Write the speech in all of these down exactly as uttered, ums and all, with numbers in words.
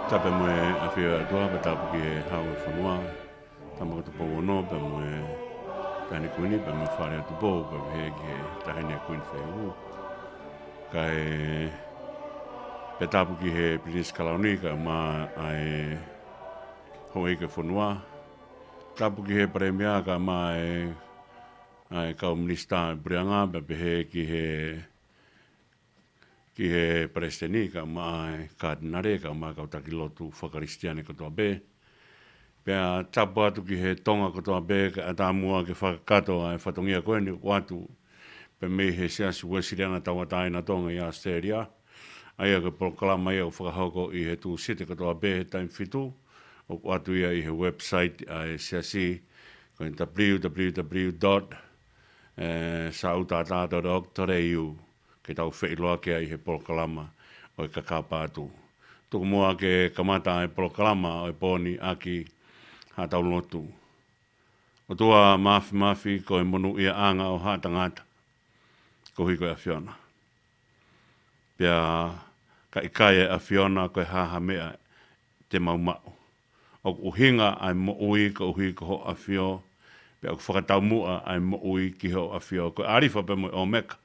Tapu mo e ʻafio ʻa e ʻOtua, pea tapu ki he Hau ʻo e fonua, Tama ko Tupou Ono, pea mo e Taʻahine Kuini, pea mo e Fale ʻo Tupou, pea pehē ki he Taʻahine Kuini Fehuhu. Kae pehē tapu ki he Pilinisi Kalauni, kae ʻumaʻā ʻa e houʻeiki ʻo e fonua. Tapu ki he Palēmia, kae ʻumaʻā ʻa e kau Minisitā ʻo e Puleʻanga, pea pehē ki he ki he Palesiteni, kae ʻumaʻā ʻa e Katinale, kae ʻumaʻā ʻa e kau taki lotu fakakalisitiane kotoa pē. Pea tapu atu ki he Tonga kotoa pē, kae ʻatā muʻa ke fakakakato ʻa e fatongia ko eni ʻoku ʻoatu pē mei he Siasi Uēsiliana Tauʻatāina ʻo Tonga ʻi ʻAositelēlia. ʻA ia ko e polokalama ia ʻoku fakahoko ʻi he Tūsite kotoa pē he taimi fitu, ʻoku ʻoatu ia ʻi he website ʻa e Siasi, ko e www dot sautata dot org dot au. Ke tau feʻiloaki ai he polokalama ʻo e Kakapa Atu. Tuku muʻa ke kamata ʻa e polokalama ʻo e pō ni ʻaki haʻatau lotu. ʻOtua Māfimafi, ko e monūʻiaʻanga ʻo haʻa tangata koeʻuhi ko e ʻAfiona. Pea ka ʻikai ʻa e ʻAfiona, ko e hā ha meʻa te mau maʻu? ʻOku ʻuhinga ʻa e moʻui koeʻuhi ko hoʻo ʻAfio, pea ʻoku fakataumuʻa ʻa e moʻui ki hoʻo ʻAfio. Ko e ʻAlifa pea mo e ʻOmeka.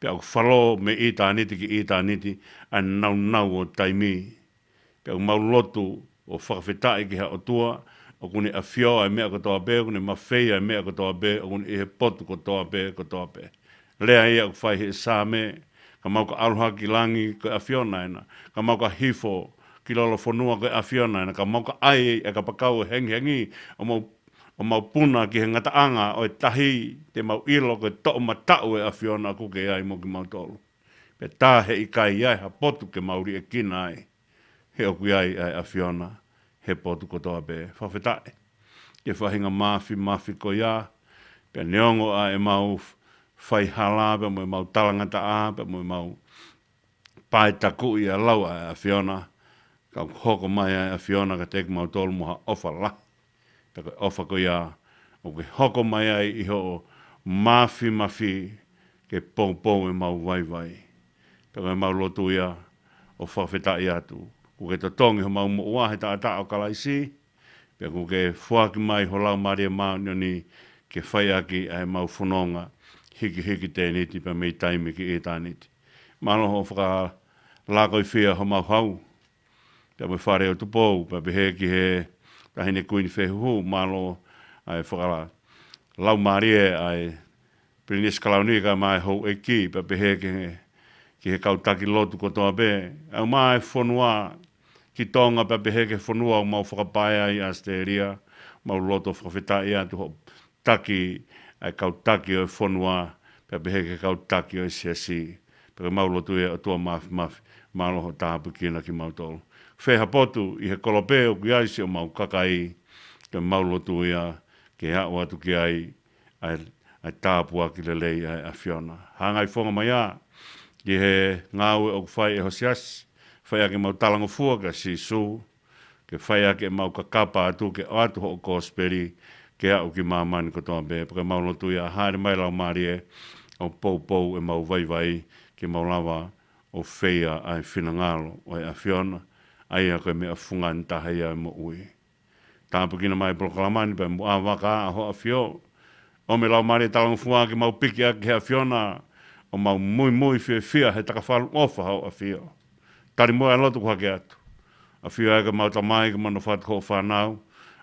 Pea ʻoku falō mei ʻitāniti ki ʻitāniti ʻa e naunau ʻo taimi. Pea ʻoku mau lotu ʻo fakafetaʻi ki he ʻOtua, ʻoku ne ʻafio ʻa e meʻa kotoa pē, ʻoku ne mafeia ʻa e meʻa kotoa pē, ʻoku ne ʻi he potu kotoa pē, kotoa pē. Lea ia ʻoku fai he Saame, ka mau ka ʻalu hake ki langi ko e ʻAfiona ena, ka mau ka hifo ki lolofonua ko e ʻAfiona ena, ka mau ka ʻai ʻa e kapakau ʻo e hengihengi, ʻo mau, ʻo mau puna ki he ngataʻanga ʻo e tahi, te mau ʻilo ko e toʻomataʻu ʻo e ʻAfiona ʻoku ke ʻi ai mo kimautolu. Pea tā he ʻikai ʻi ai ha potu ke mau liʻekina ai, he ʻoku ʻi ai ʻa e ʻAfiona he potu kotoa pē. Fakafetaʻi ki he faʻahinga māfimafi ko ia, pea neongo ʻa ʻemau faihala, pea mo ʻemau talangataʻa, pea mo ʻemau paetakuʻi ʻa e lau ʻa e ʻAfiona, ka ʻoku hoko mai ʻa e ʻAfiona kiate kimautolu mo ha ʻofa lahi. Pea ko e ʻofa ko ia, ʻoku ke hoko mai ai ʻi hoʻo māfimafi ke poupou ʻemau vaivai. Pea ko ʻemau lotu ia ʻo fakafetaʻi atu, kuo ke totongi homau moʻua he taʻataʻa ʻo Kalaisi, pea kuo ke foaki mai ho Laumālie Māʻoniʻoni ke fai ʻaki ʻa ʻemau fononga hikihiki tēniti pea mei taimi ki ʻitāniti. Mālō hoʻo fakalakoifia homau hau, pea mo e Fale ʻo Tupou, pea pehē ki he Taʻahine Kuini Fehuhu, mālō ʻa e fakala-, laumālie ʻa e Pilinisi Kalauni kae ʻumaʻā e houʻeiki, pea pehē ki he, ki he kau taki lotu kotoa pē, ʻa e ʻumaʻā e fonua ki Tonga, pea pehē ki he fonua ʻoku mau fakapae ai ʻi ʻAositelēlia, mau lotu fakafetaʻi atu hoʻo taki, ʻa e kau taki ʻo e fonua, pea pehē ki he kau taki ʻo e siasi. Pea ko ʻemau lotu ia, ʻOtua Māfimafi, mālō hoʻo tāpuekina kimautolu. Fē ha potu ʻi he kolope ʻoku ʻi ai siʻomau kakai, ko ʻemau lotu ia ke aʻu atu ki ai ʻa e, ʻa e tāpuaki lelei ʻa e ʻAfiona. Hangai fonga mai ā ki he ngāue ʻoku fai ʻe ho siasi, fai ʻaki ʻemau talangofua kia Sīsū, ke fai ʻaki ʻemau kakapa atu ke ʻoatu hoʻo kosipeli ke aʻu ki māmani kotoa pē. Pea ko ʻemau lotu ia, hāʻele mai Laumālie ʻo poupou ʻemau vaivai ke mau lava ʻo feia ʻa e finangalo ʻo e ʻAfiona, ʻa ia ko e meʻa fungani taha ia ʻo e moʻui. Tāpuekina mai polokalama ni pea mo e ʻāvaka ʻa hoʻo ʻAfio. ʻOmi e Laumālie talangofua ke mau piki ʻaki he ʻAfiona, ʻo mau muimui fiefia he takafalu ʻofa hoʻo ʻAfio. Tali muʻa e lotu ʻoku hake atu. ʻAfio ʻa e ko ʻemau Tamai, ke mau nofo atu ko hoʻo fānau.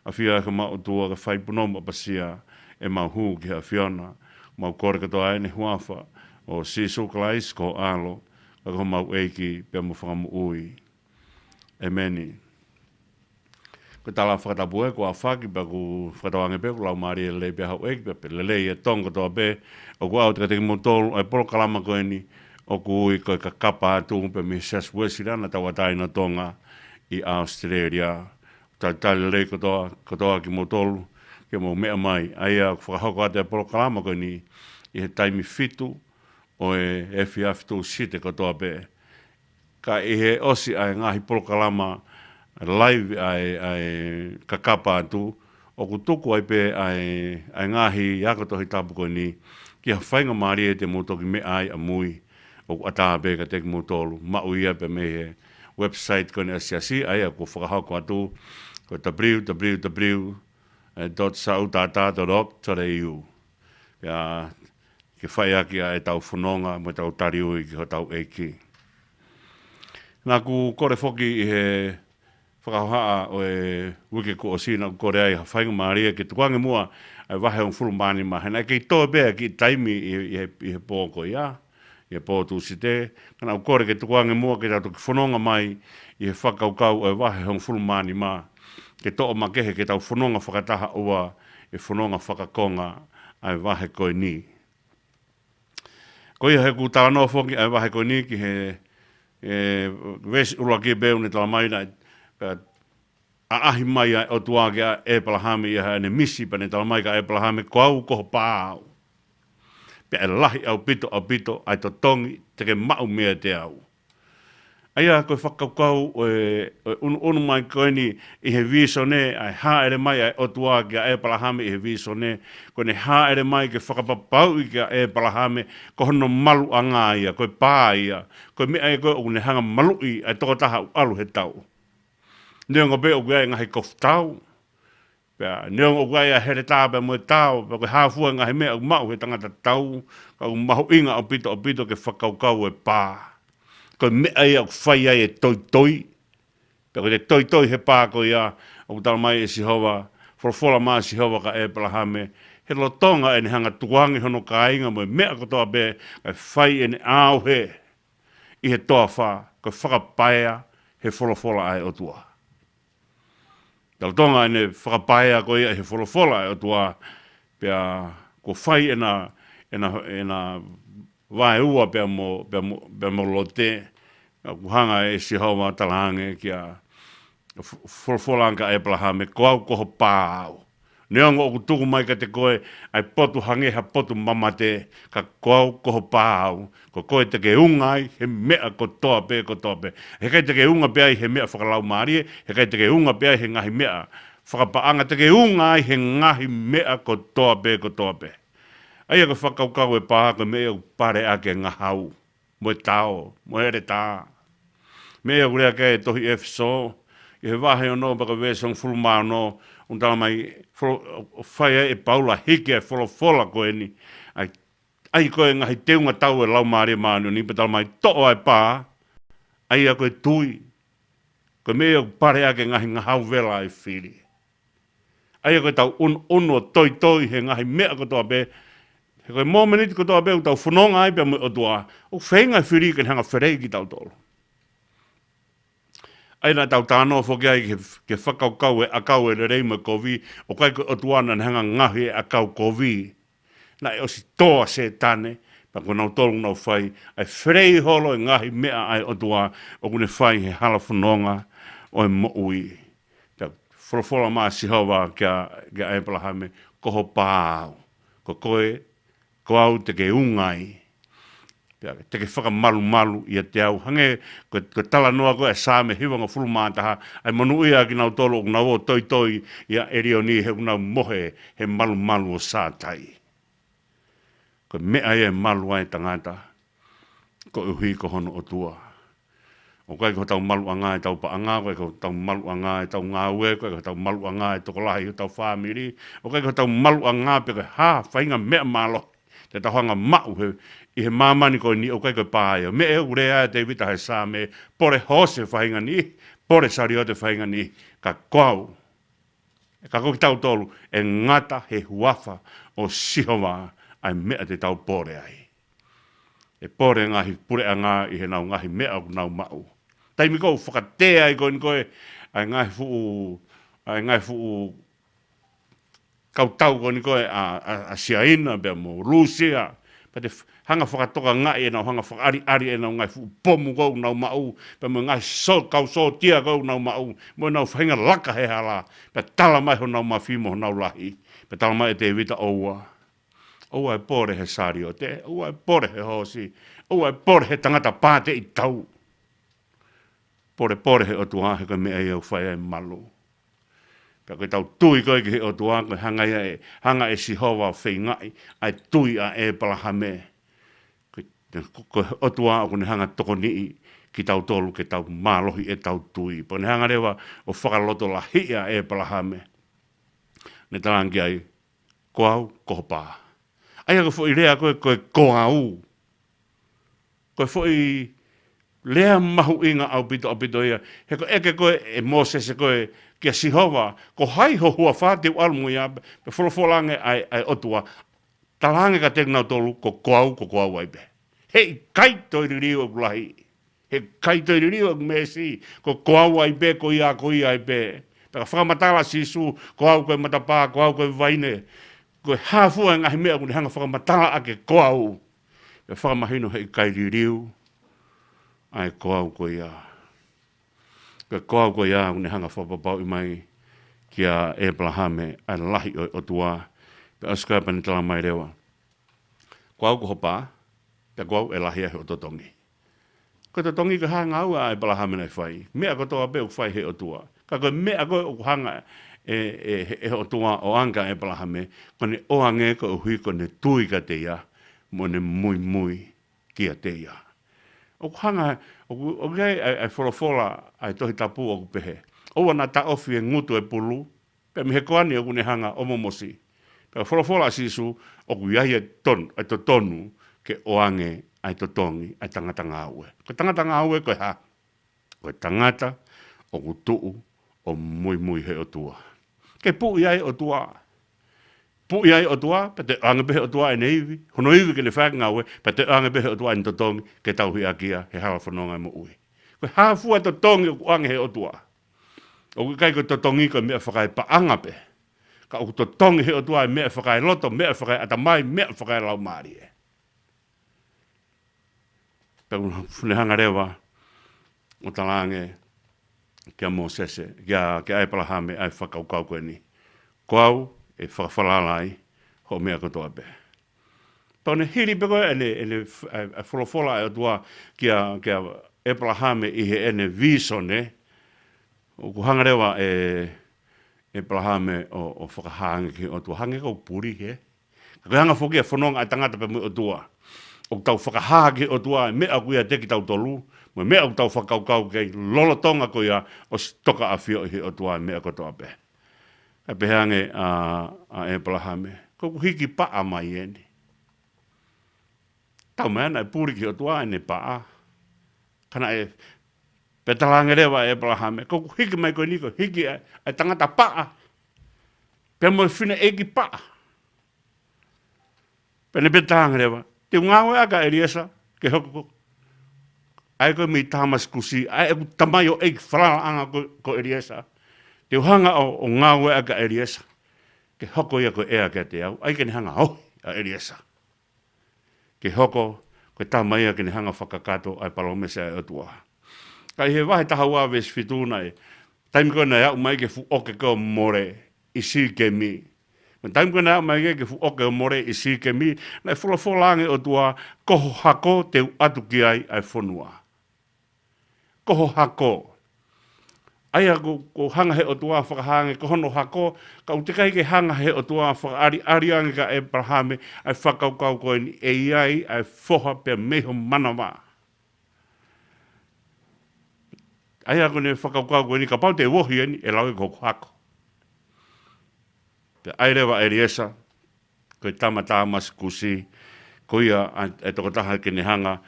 ʻAfio ʻa e ko ʻemau ʻOtua, ke fai punou mo ʻapasia ʻemau hū ki he ʻAfiona. Mau kole kotoa ʻeni he huafa ʻo Sīsū Kalaisi ko ho ʻAlo, ka ko homau ʻEiki pea mo Fakamoʻui. ʻEmeni. Ko e tala fakatapu ē kuo ʻafaki, pea ʻoku fakatauange pē ʻoku laumālie lelei pē houʻeiki, pea pehē lelei ʻa Tonga kotoa pē, ʻoku ʻoatu kiate kimoutolu ʻa e polokalama ko eni, ʻoku ui ko e Kakapa Atu, pea mei he Siasi Uēsiliana Tauʻatāina ʻo Tonga ʻi ʻAositelēlia. Talitali lelei kotoa, kotoa kimoutolu, ke mou meʻa mai, ʻa ia ʻoku fakahoko atu e polokalama ko eni ʻi he taimi fitu ʻo e efiafi Tūsite kotoa pē. Ka ʻi he ʻosi ʻa e ngaahi polokalama live ʻa e, ʻa e Kakapa Atu, ʻoku tuku ai pē ʻa e, ʻa e ngaahi ako Tohi Tapu ko eni ki ha faingamālie te mou toki meʻa ai ʻamui, ʻoku ʻatā pē kiate kimoutolu, maʻu ia pē mei he website ko eni ʻa e siasi, ʻa ia kuo fakahoko atu, ko www dot sautata dot org dot au. Pea ke fai ʻaki ʻa ʻetau fononga mo ʻetau taliui ki hotau ʻEiki. Naʻa ku kole foki ʻi he fakahohaʻa ʻo e uike kuo ʻosi, naʻa ku kole ai ha faingamālie ke tukuange muʻa ʻa e vahe hongofulu mā nima, he naʻe kei toe pē ʻa e kiʻi taimi ʻi, ʻi he, ʻi he pō ko ia, ʻi he pō Tūsite, ka naʻa ku kole ke tukuange muʻa ke tau toki fononga mai ʻi he fakakaukau ʻo e vahe hongofulu mā nima, ke toʻo makehe ke tau fononga fakataha ʻo e fononga fakakonga ʻa e vahe ko eni. Ko ia he ʻoku talanoa foki ʻa e vahe ko eni ki he, ʻe, veesi ʻuluaki pē ʻoku ne tala mai naʻe, pea ʻaʻahi mai ʻa e ʻOtua kia ʻĒpalahame ʻi haʻane misi, pea ne tala mai kia ʻĒpalahame, ko au ko ho pā au. Pea ʻe lahi ʻaupito, ʻaupito ʻa e totongi te ke maʻu meiate au. ʻA ia ko e fakakaukau ʻo e, ʻo e ʻunuʻunu mai ko eni ʻi he vīsone, ʻa e hāʻele mai ʻa e ʻOtua kia ʻĒpalahame ʻi he vīsone, ko ʻene hāʻele mai ke fakapapauʻi kia ʻĒpalahame ko hono maluʻanga ia, ko e pā ia, ko e meʻa ia ko ē ʻoku ne hanga maluʻi ʻa e tokotaha ʻoku ʻalu he tau. Neongo pē ʻoku ʻi ai e ngaahi kofu tau, pea neongo ʻoku ʻi ai ʻa e heletā pea mo e tao, pea ko e hā fua e ngaahi meʻa ʻoku maʻu he tangata tau, ka ʻoku mahuʻinga ʻaupito, ʻaupito ke fakakaukau e pā. Ko e meʻa ia ʻoku fai ai e toitoi. Pea ko e toitoi he pā ko ia, ʻoku tala mai ʻe Sihova, folofola mai ʻa Sihova kia ʻĒpalahame, he lolotonga ʻene hanga tukuange hono kāinga mo e meʻa kotoa pē, kae fai ʻene ʻauhe ʻi he toafa, ko e fakapaea he folofola ʻa e ʻOtua. Lolotonga ʻene fakapaea ko ia he folofola ʻa e ʻOtua, pea kuo fai ʻena, ʻena, ʻena vaeua pea mo, pea mo, pea mo Lote, ʻoku hanga ʻe Sihova talaange kia, f-, folofola ange kia ʻĒpalahame, ko au ko ho pā au. Neongo ʻoku tuku mai kiate koe ʻa e potu hangē ha potu mamate, ka ko au ko ho pā au, ko koe te ke unga ai he meʻa kotoa pē, kotoa pē. Heʻikai te ke unga pē ai he meʻa fakalaumālie, heʻikai te ke unga pē ai he ngaahi meʻa fakapaʻanga, te ke unga ai he ngaahi meʻa kotoa pē, kotoa pē. ʻA ia ko e fakakaukau e pā ko e meʻa ʻoku pale ʻaki e ngahau, mo e tao, mo e heletā. Meʻa ia ʻoku lea ki ai e tohi ʻEfesō, ʻi he vahe ono pea ko e veesi hongofulu mā ono, ʻoku tala mai, folo-, ʻo fai ai ʻe Paula hiki e folofola ko eni, ʻa e, ʻa ia ko e ngaahi teunga tau e Laumālie Māʻoniʻoni, pea tala mai toʻo ʻa e pā, ʻa ia ko e tui, ko e meʻa ia ʻoku pale ʻaki e ngaahi ngahau vela ʻa e fili. ʻA ia ko ʻetau ʻunu, ʻunu ʻo toitoi he ngaahi meʻa kotoa pē, he ko e mōmeniti kotoa pē ʻoku tau fononga ai pea mo e ʻOtua, ʻoku feinga e fili ke ne hanga felei kitautolu. ʻA ia naʻa tau talanoa foki ai ki he, ki he fakakaukau e ʻakau e lelei mo e kovi, ʻoku ʻikai ko e ʻOtua naʻa ne hanga ngaohi e ʻakau kovi. Naʻe ʻosi tō ʻa Sētane, pea ko kinautolu ʻoku nau fai, ʻa e felei holo e ngaahi meʻa ʻa e ʻOtua, ʻoku ne fai he hala fononga ʻo e moʻui. Pea folofola mai ʻa Sihova kia, kia ʻĒpalahame, ko ho pā au. Ko koe, ko au te ke unga ai. Pea te ke fakamalumalu ʻiate au. Hangē ko e, ko e talanoa ko ē ʻa e Saame hivangofulu mā taha, ʻa e monūʻia kinautolu ʻoku nau ō ʻo toitoi ʻia ʻElioni he ʻoku nau mohe he malumalu ʻo Sātai. Ko e meʻa ia ʻe malu ai e tangata, koeʻuhi ko hono ʻOtua. ʻOku ʻikai ko hotau maluʻanga ʻetau paʻanga, ʻoku ʻikai ko hotau maluʻanga ʻetau ngāue, ʻoku ʻikai ko hotau maluʻanga e tokolahi hotau fāmili, ʻoku ʻikai ko hotau maluʻanga pe ko e hā faʻahinga meʻa mālohi te tau hanga maʻu he, ʻi he māmani ko eni, ʻoku ʻikai ko e pā ia. Meʻa ʻoku lea ai ʻa Tēvita he Saame, pole hoosi faʻahinga niʻihi, pole saliote faʻahinga niʻihi, ka ko au, ka ko kitautolu, ʻe ngata he huafa ʻo Sihova ʻa e meʻa te tau pole ai. ʻE pole ngaahi puleʻanga ʻi heʻenau ngaahi meʻa ʻoku nau maʻu. Taimi ko ē ʻoku fakatea ai ko eni ko ē, ʻa e ngaahi fuʻu, ʻa e ngaahi fuʻu kautau ko eni ko ē ʻa, ʻa, ʻa Siaina pea mo Lūsia, pea te f-, hanga fakatokangaʻi ʻenau hanga fakaʻaliʻali ʻenau ngaahi fuʻu pomu ko ē ʻoku nau maʻu, pea mo e ngaahi sō-, kau sōtia ko ē ʻoku nau maʻu, mo ʻenau faʻahinga laka he hala, pea tala mai honau mafi mo honau lahi, pea tala mai ʻe Tēvita ʻoua. ʻOua ʻe pole he saliote, ʻoua ʻe pole he hoosi, ʻoua ʻe pole he tangata pāteʻi tau. Polepole he ʻOtua he ko e meʻa ia ʻoku fai ai e malu. Pea ko ʻetau tui ko ē ki he ʻOtua, ko e hanga ia ʻe, hanga ʻe Sihova ʻo feingaʻi ʻa e tui ʻa ʻĒpalahame. Ko, ko e ʻOtua ʻoku ne hanga tokoniʻi, kitautolu ke tau mālohi ʻetau tui. Pea ne hanga leva ʻo fakalotolahiʻi ʻa ʻĒpalahame. Ne talaange ai, ko au, ko ho pā. ʻA ia ko e foʻi lea ko ē, ko e ko au. Ko e foʻi lea mahuʻinga ʻaupito, ʻaupito ia. He ko e ʻeke ko ē ʻe Mōsese ko ē kia Sihova, ko hai ho huafa te u ʻalu mo ia, pea folofola ange ʻa e, ʻa e ʻOtua. Talaange kiate kinautolu, ko, ko au, ko, ko au ai pē. Heʻikai toe liliu ʻeku lahi. Heʻikai toe liliu ʻeku meesi. Ko, ko au ai pē, ko ia, ko ia ai pē. Pea ka fakamatala ʻa Sīsū, ko au ko e matapā, ko au ko e vaine. Ko e hā fua e ngaahi meʻa ʻoku ne hanga fakamatala ʻaki e ko au. Pea fakamahino heʻikai liliu ʻa e ko au ko ia. Ko e ko au ko ia ʻoku ne hanga fakapapauʻi mai kia ʻĒpalahame ʻa e lahi ʻo e ʻOtua. Pea ʻosi ko ia pea ne tala mai leva, ko au ko ho pā, pea ko au ʻe lahi ai hoʻo totongi. Ko e totongi ko e hā e ngāue ʻa ʻĒpalahame naʻe fai? Meʻa kotoa pē ʻoku fai ʻe he ʻOtua. Ka ko e meʻa ko ē ʻoku hanga ʻe, ʻe, ʻe, ʻe he ʻOtua ʻo ʻoange kia ʻĒpalahame, ko ʻene ʻoange koeʻuhi ko ʻene tui kiate ia, mo ʻene muimui kiate ia. ʻOku hanga, ʻoku, ʻoku ʻi ai ʻa e, ʻa e folofola ʻa e Tohi Tapu ʻoku pehē, ʻoua naʻa taʻofi e ngutu e pulu, pea mei he koa ni ʻoku ne hanga ʻo momosi. Pea folofola ʻa Sīsū, ʻoku ʻi ai e ton-, e totonu ke ʻoange ʻa e totongi ʻa e tangata ngāue. Ko e tangata ngāue ko e hā? Ko e tangata ʻoku tuʻu ʻo muimui he ʻOtua. Ke puʻi ai ʻOtua. Puʻi ai ʻOtua, pea toe ʻoange pē he ʻOtua ʻene ivi. Hono ivi ke ne fai ʻaki e ngāue, pea toe ʻoange pē he ʻOtua ʻene totongi, ke tauhi ʻaki ia he hala fononga e moʻui. Ko e hā fua e totongi ʻoku ʻoange he ʻOtua? ʻOku ʻikai ko e totongi ko e meʻa fakaepaʻanga pē. Ka ʻoku totongi he ʻOtua e meʻa fakaeloto, meʻa fakaeʻatamai, meʻa fakaelaumālie. Pea ʻoku ne hanga leva ʻo talaange kia Mōsese, kia, kia ʻĒpalahame ʻa e fakakaukau ko eni. Ko au ʻe fakafalala ai hoʻo meʻa kotoa pē. Pea ʻoku ne hili pē ko ē ʻene, ʻene f-, ʻa e, ʻa e folofola ʻa e ʻOtua kia, kia ʻĒpalahame ʻi heʻene vīsone, ʻoku hanga leva ʻe, ʻĒpalahame ʻo, ʻo fakahā ange ki he ʻOtua, hangē ko e puli hē. Ka ko e anga foki e fononga ʻa e tangata pea mo e ʻOtua. ʻOku tau fakahā ki he ʻOtua e meʻa ʻoku ʻiate kitautolu, mo e meʻa ʻoku tau fakakaukau ki ai, lolotonga ko ia ʻosi toka ʻafioʻi ʻe he ʻOtua e meʻa kotoa pē. Kae pehē ange ʻa, ʻa ʻĒpalahame, ko ʻeku hiki paʻa mai eni. Taumaiā naʻe puli ki he ʻOtua ʻene paʻa. Ka naʻe, pea talaange leva ʻe ʻĒpalahame, ko ʻeku hiki mai ko eni ko e hiki ʻa e, ʻa e tangata paʻa. Pea mo e fineʻeiki paʻa. Pea ne pehē talaange leva, te u ngāueʻaki ʻa ʻEliesa ke hoko ko, ʻa ia ko ē mei Tāmasikusi, ʻa ia ʻeku tamaioʻeiki falalaʻanga ko, ko ʻEliesa. Te u hanga ʻo, ʻo ngāueʻaki ʻa ʻEliesa ke hoko ia ko e heir kiate au, ʻa ia ke ne hanga ʻo ohi ʻa ʻEliesa. Ke hoko ko e tama ia ke ne hanga fakakakato ʻa e palōmesi ʻa e ʻOtua. Ka ʻi he vahe taha ua veesi fitu naʻe, taimi ko ē naʻe aʻu mai ki he fuʻu ʻoke ko ē ʻo More ʻi Sīkemi. Mo e taimi ko ē naʻe aʻu mai ki he fuʻu ʻoke ʻo More ʻi Sīkemi, naʻe folofola ange ʻOtua, ko ho hako te u ʻatu ki ai ʻa e fonua. Ko ho hako. ʻA ia ko, ko e hanga he ʻOtua fakahā ange, ko hono hako, ka ʻoku teʻeki ai ke hanga he ʻOtua fakaʻaliʻali ange kia ʻĒpalahame, ʻa e fakakaukau ko eni ʻe ʻi ai ʻa e foha pea mei ho manava. ʻA ia ko ʻene fakakaukau ko eni kapau te u ohi eni, ʻe lau ia ko hoku hako. Pea ʻai leva ʻa ʻEliesa, ko e tama Tāmasikusi, ko ia ʻa e, ʻa e tokotaha ke ne hanga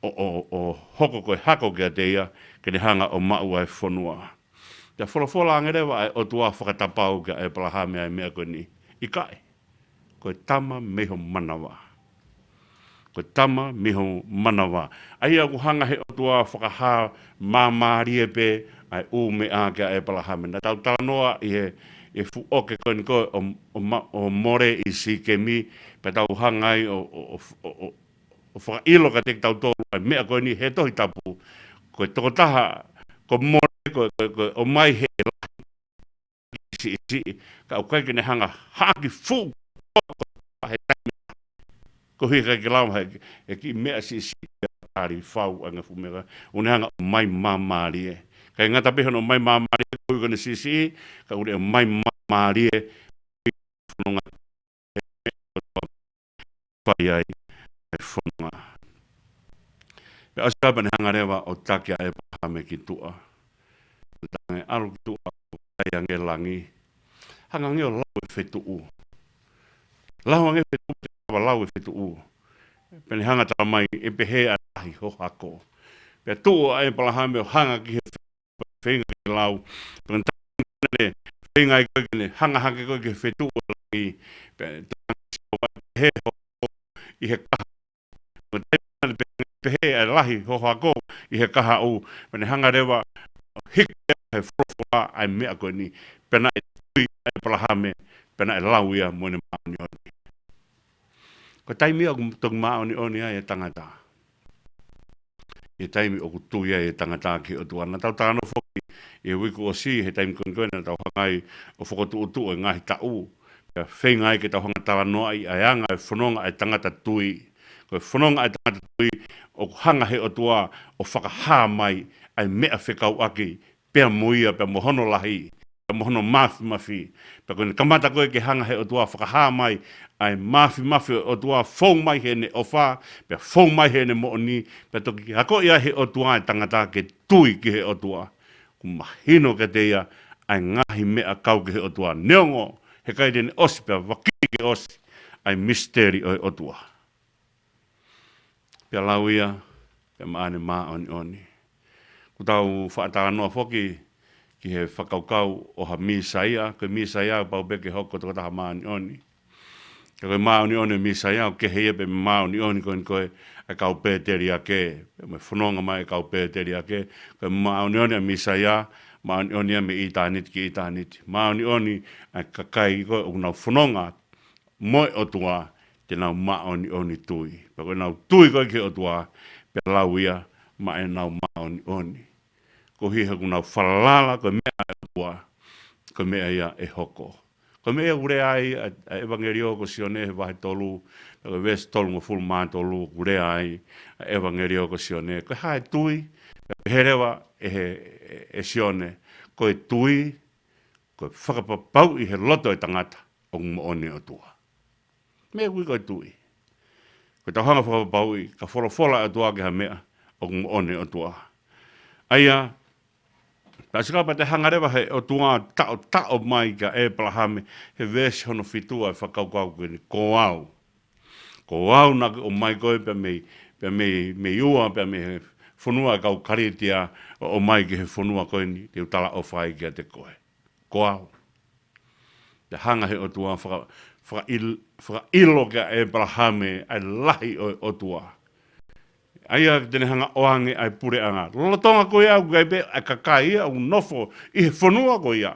ʻo, ʻo, ʻo hoko ko e hako kiate ia, ke ne hanga ʻo maʻu ʻa e fonua. Pea folofola ange leva ʻa e ʻOtua fakatapau kia ʻĒpalahame ʻa e meʻa ko eni. ʻIkai. Ko e tama mei ho manava. Ko e tama mei ho manava. ʻA ia ʻoku hanga he ʻOtua fakahā māmālie pē ʻa e ʻū meʻa kia ʻĒpalahame. Naʻa tau talanoa ʻi he, ʻi he fuʻu ʻoke ko eni ko ē ʻo, ʻo Ma-, ʻo More ʻi Sīkemi, pea tau hanga ai ʻo, ʻo, ʻo, ʻo, ʻo, ʻo fakaʻilo kiate kitautolu ʻa e meʻa ko eni he Tohi Tapu. Ko e tokotaha, ko More, ko, ko, ko e ʻomai he lahi siʻisiʻi, ka ʻoku ʻikai ke ne hanga haʻaki fuʻu he taimi. Koeʻuhi ʻikai ke lava he, he kiʻi meʻa siʻisiʻi ia tali fau ange fuʻu meʻa, ʻoku ne hanga ʻo ʻomai māmālie. ʻIkai ngata pē hono ʻomai māmālie koeʻuhi ko ʻene siʻisiʻi, ka ʻoku ne ʻomai māmālie fononga fai ai e fononga. Pea ʻosi ko ia pea ne hanga leva ʻo taki ʻa ʻĒpalahame ki tuʻa. Hangē ʻalu ki tuʻa, ʻai ange langi. Hanga ange ʻo lau e fetuʻu. Lau ange fetuʻu, pea lau e fetuʻu. Pea ne hanga tala mai ʻe pehē ʻa e lahi ho hako. Pea tuʻu ʻa ʻĒpalahame ʻo hanga ki he feinga ke lau. Pea ne feinga ai ko ē ke ne hanga hake ko ē ki he fetuʻu ʻo langi. Pea ne pehē ho ʻi he kaha. Pea ne pehē, pehē ʻa e lahi ho hako ʻi he kahaʻu. Pea ne hanga leva hiki he folofola ʻa e meʻa ko eni. Pea naʻe tui ʻa ʻĒpalahame, pea naʻe lau ia mo ʻene māʻoniʻoni. Ko e taimi ia ʻoku toki māʻoniʻoni ai e tangata. ʻI he taimi ʻoku tui ai e tangata ki he ʻOtua. Naʻa tau talanoa foki ʻi he uike kuo ʻosi, he taimi ko eni ko ē naʻa tau hanga ai ʻo fokotuʻutuʻu e ngaahi taʻu. Pea feinga ai ke tau hanga talanoaʻi ʻa e anga e fononga ʻa e tangata tui. Ko e fononga ʻa e tangata tui ʻoku hanga he ʻOtua ʻo fakahā mai ʻa e meʻa fekauʻaki pea mo ia, pea mo hono lahi, pea mo hono mafimafi. Pea ko ʻene kamata ko ē ke hanga he ʻOtua fakahā mai ʻa e mafimafi ʻo e ʻOtua, fou mai heʻene ʻofa, pea fou mai heʻene moʻoni, pea toki akoʻi ai he ʻOtua e tangata ke tui ki he ʻOtua. Kuo mahino kiate ia ʻa e ngaahi meʻa kau ki he ʻOtua. Neongo he ʻikai te ne ʻosi pea vakili ke ʻosi ʻa e misiteli ʻo e ʻOtua. Pea lau ia, pea maʻu ʻene māʻoniʻoni. Kuo tau faʻa talanoa foki ki he fakakaukau ʻo ha Mīsaia, ko e Mīsaia pau pē ke hoko ko e tokotaha māʻoniʻoni. Ka ko e māʻoniʻoni ʻo e Mīsaia, ʻoku kehe ia pē mo e māʻoniʻoni ko eni ko ē ʻa e kau pēteliake, pea mo e fononga mai e kau pēteliake, ko e māʻoniʻoni ʻa e Mīsaia, māʻoniʻoni ia mei ʻitāniti ki ʻitāniti. Māʻoniʻoni ʻa e kakai ko ē ʻoku nau fononga mo e ʻOtua, te nau māʻoniʻoni tui. Pea ko ʻenau tui ko ē ki he ʻOtua, pea lau ia maʻa ʻenau māʻoniʻoni. Koeʻuhi he ʻoku nau falala, ko e meʻa ʻa e ʻOtua, ko e meʻa ia ʻe hoko. Ko e meʻa ia ʻoku lea ai ʻa, ʻa e ʻevangeliō ko Sione he vahe tolu, pea ko e veesi tolungofulu mā tolu ʻoku lea ai ʻa e ʻevangeliō ko Sione. Ko e hā e tui, pea pehē leva ʻe he, ʻe, ʻe Sione, ko e tui, ko e fakapapauʻi he loto e tangata ʻoku moʻoni e ʻOtua. Meʻa ʻoku ui ko e tui. Ko ʻetau hanga fakapapauʻi, ka folofola e ʻOtua ki ha meʻa, ʻoku moʻoni e ʻOtua. ʻA ia, pea ʻosi ko ia pea toe hanga leva he ʻOtua ʻo taʻotaʻo mai kia ʻĒpalahame, he veesi hono fitu ʻa e fakakaukau ko eni, ko au. Ko au naʻa ku ʻomai koe pea mei, pea mei, mei Ua, pea mei he fonua ʻo e kau Kalētia, ʻo ʻomai ki he fonua ko eni, te u talaʻofa ai kiate koe. Ko au. Pea hanga he ʻOtua faka-, fakaʻil-, fakaʻilo kia ʻĒpalahame ʻa e lahi ʻo e ʻOtua. ʻA ia te ne hanga ʻoange ʻa e puleʻanga. Lolotonga ko ia ʻoku ʻi ai pē ʻa e kakai ia ʻoku nofo ʻi he fonua ko ia.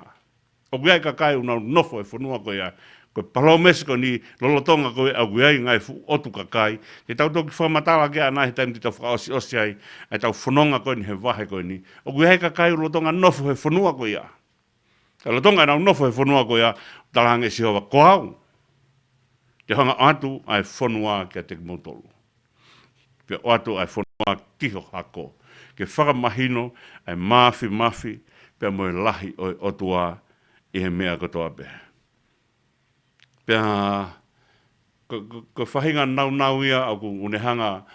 ʻOku ʻi ai e kakai ʻoku nau nofo he fonua ko ia. Ko e palōmesi ko eni, lolotonga ko ia ʻoku ʻi ai e ngaahi fuʻu ʻotu kakai. Te tau toki fakamatala ki ai ʻanai he taimi te tau fakaʻosiʻosi ai ʻa ʻetau fononga ko eni he vahe ko eni. ʻOku ʻi ai e kakai ʻoku lolotonga nofo he fonua ko ia. Ka lolotonga ʻenau nofo he fonua ko ia, talaange ʻe Sihova, ko au te u hanga ʻoatu ʻa e fonua kiate kimoutolu. Pea ʻoatu ʻa e fonua ki ho hako. Ke fakamahino ʻa e mafimafi, pea mo e lahi ʻo e ʻOtua ʻi he meʻa kotoa pē. Pea, ko, ko, ko e faʻahinga naunau ia ʻoku ne hanga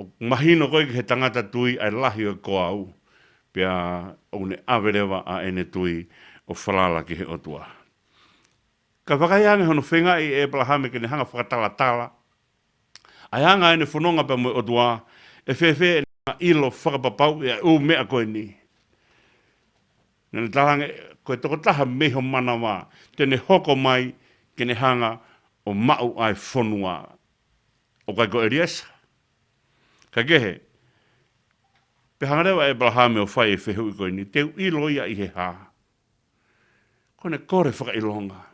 ʻo mahino ko ē ki he tangata tui ʻa e lahi ʻo e ko au. Pea ʻoku ne ʻave leva ʻa ʻene tui ʻo falala ki he ʻOtua. Ka vakai ange hono feingaʻi ʻe ʻĒpalahame ke ne hanga fakatalatala ʻa e anga ʻene fononga pea mo e ʻOtua, ʻe fēfē ʻene ʻilo fakapapauʻi ʻa e ʻū meʻa ko eni. Naʻa ne talaange, ko e tokotaha mei ho manava, te ne hoko mai ke ne hanga ʻo maʻu ʻa e fonua. ʻOku ʻikai ko ʻEliesa. Ka kehe, pea hanga leva ʻĒpalahame ʻo fai e fehuʻi ko eni, te u ʻilo ia ʻi he hā? Ko ʻene kole fakaʻilonga.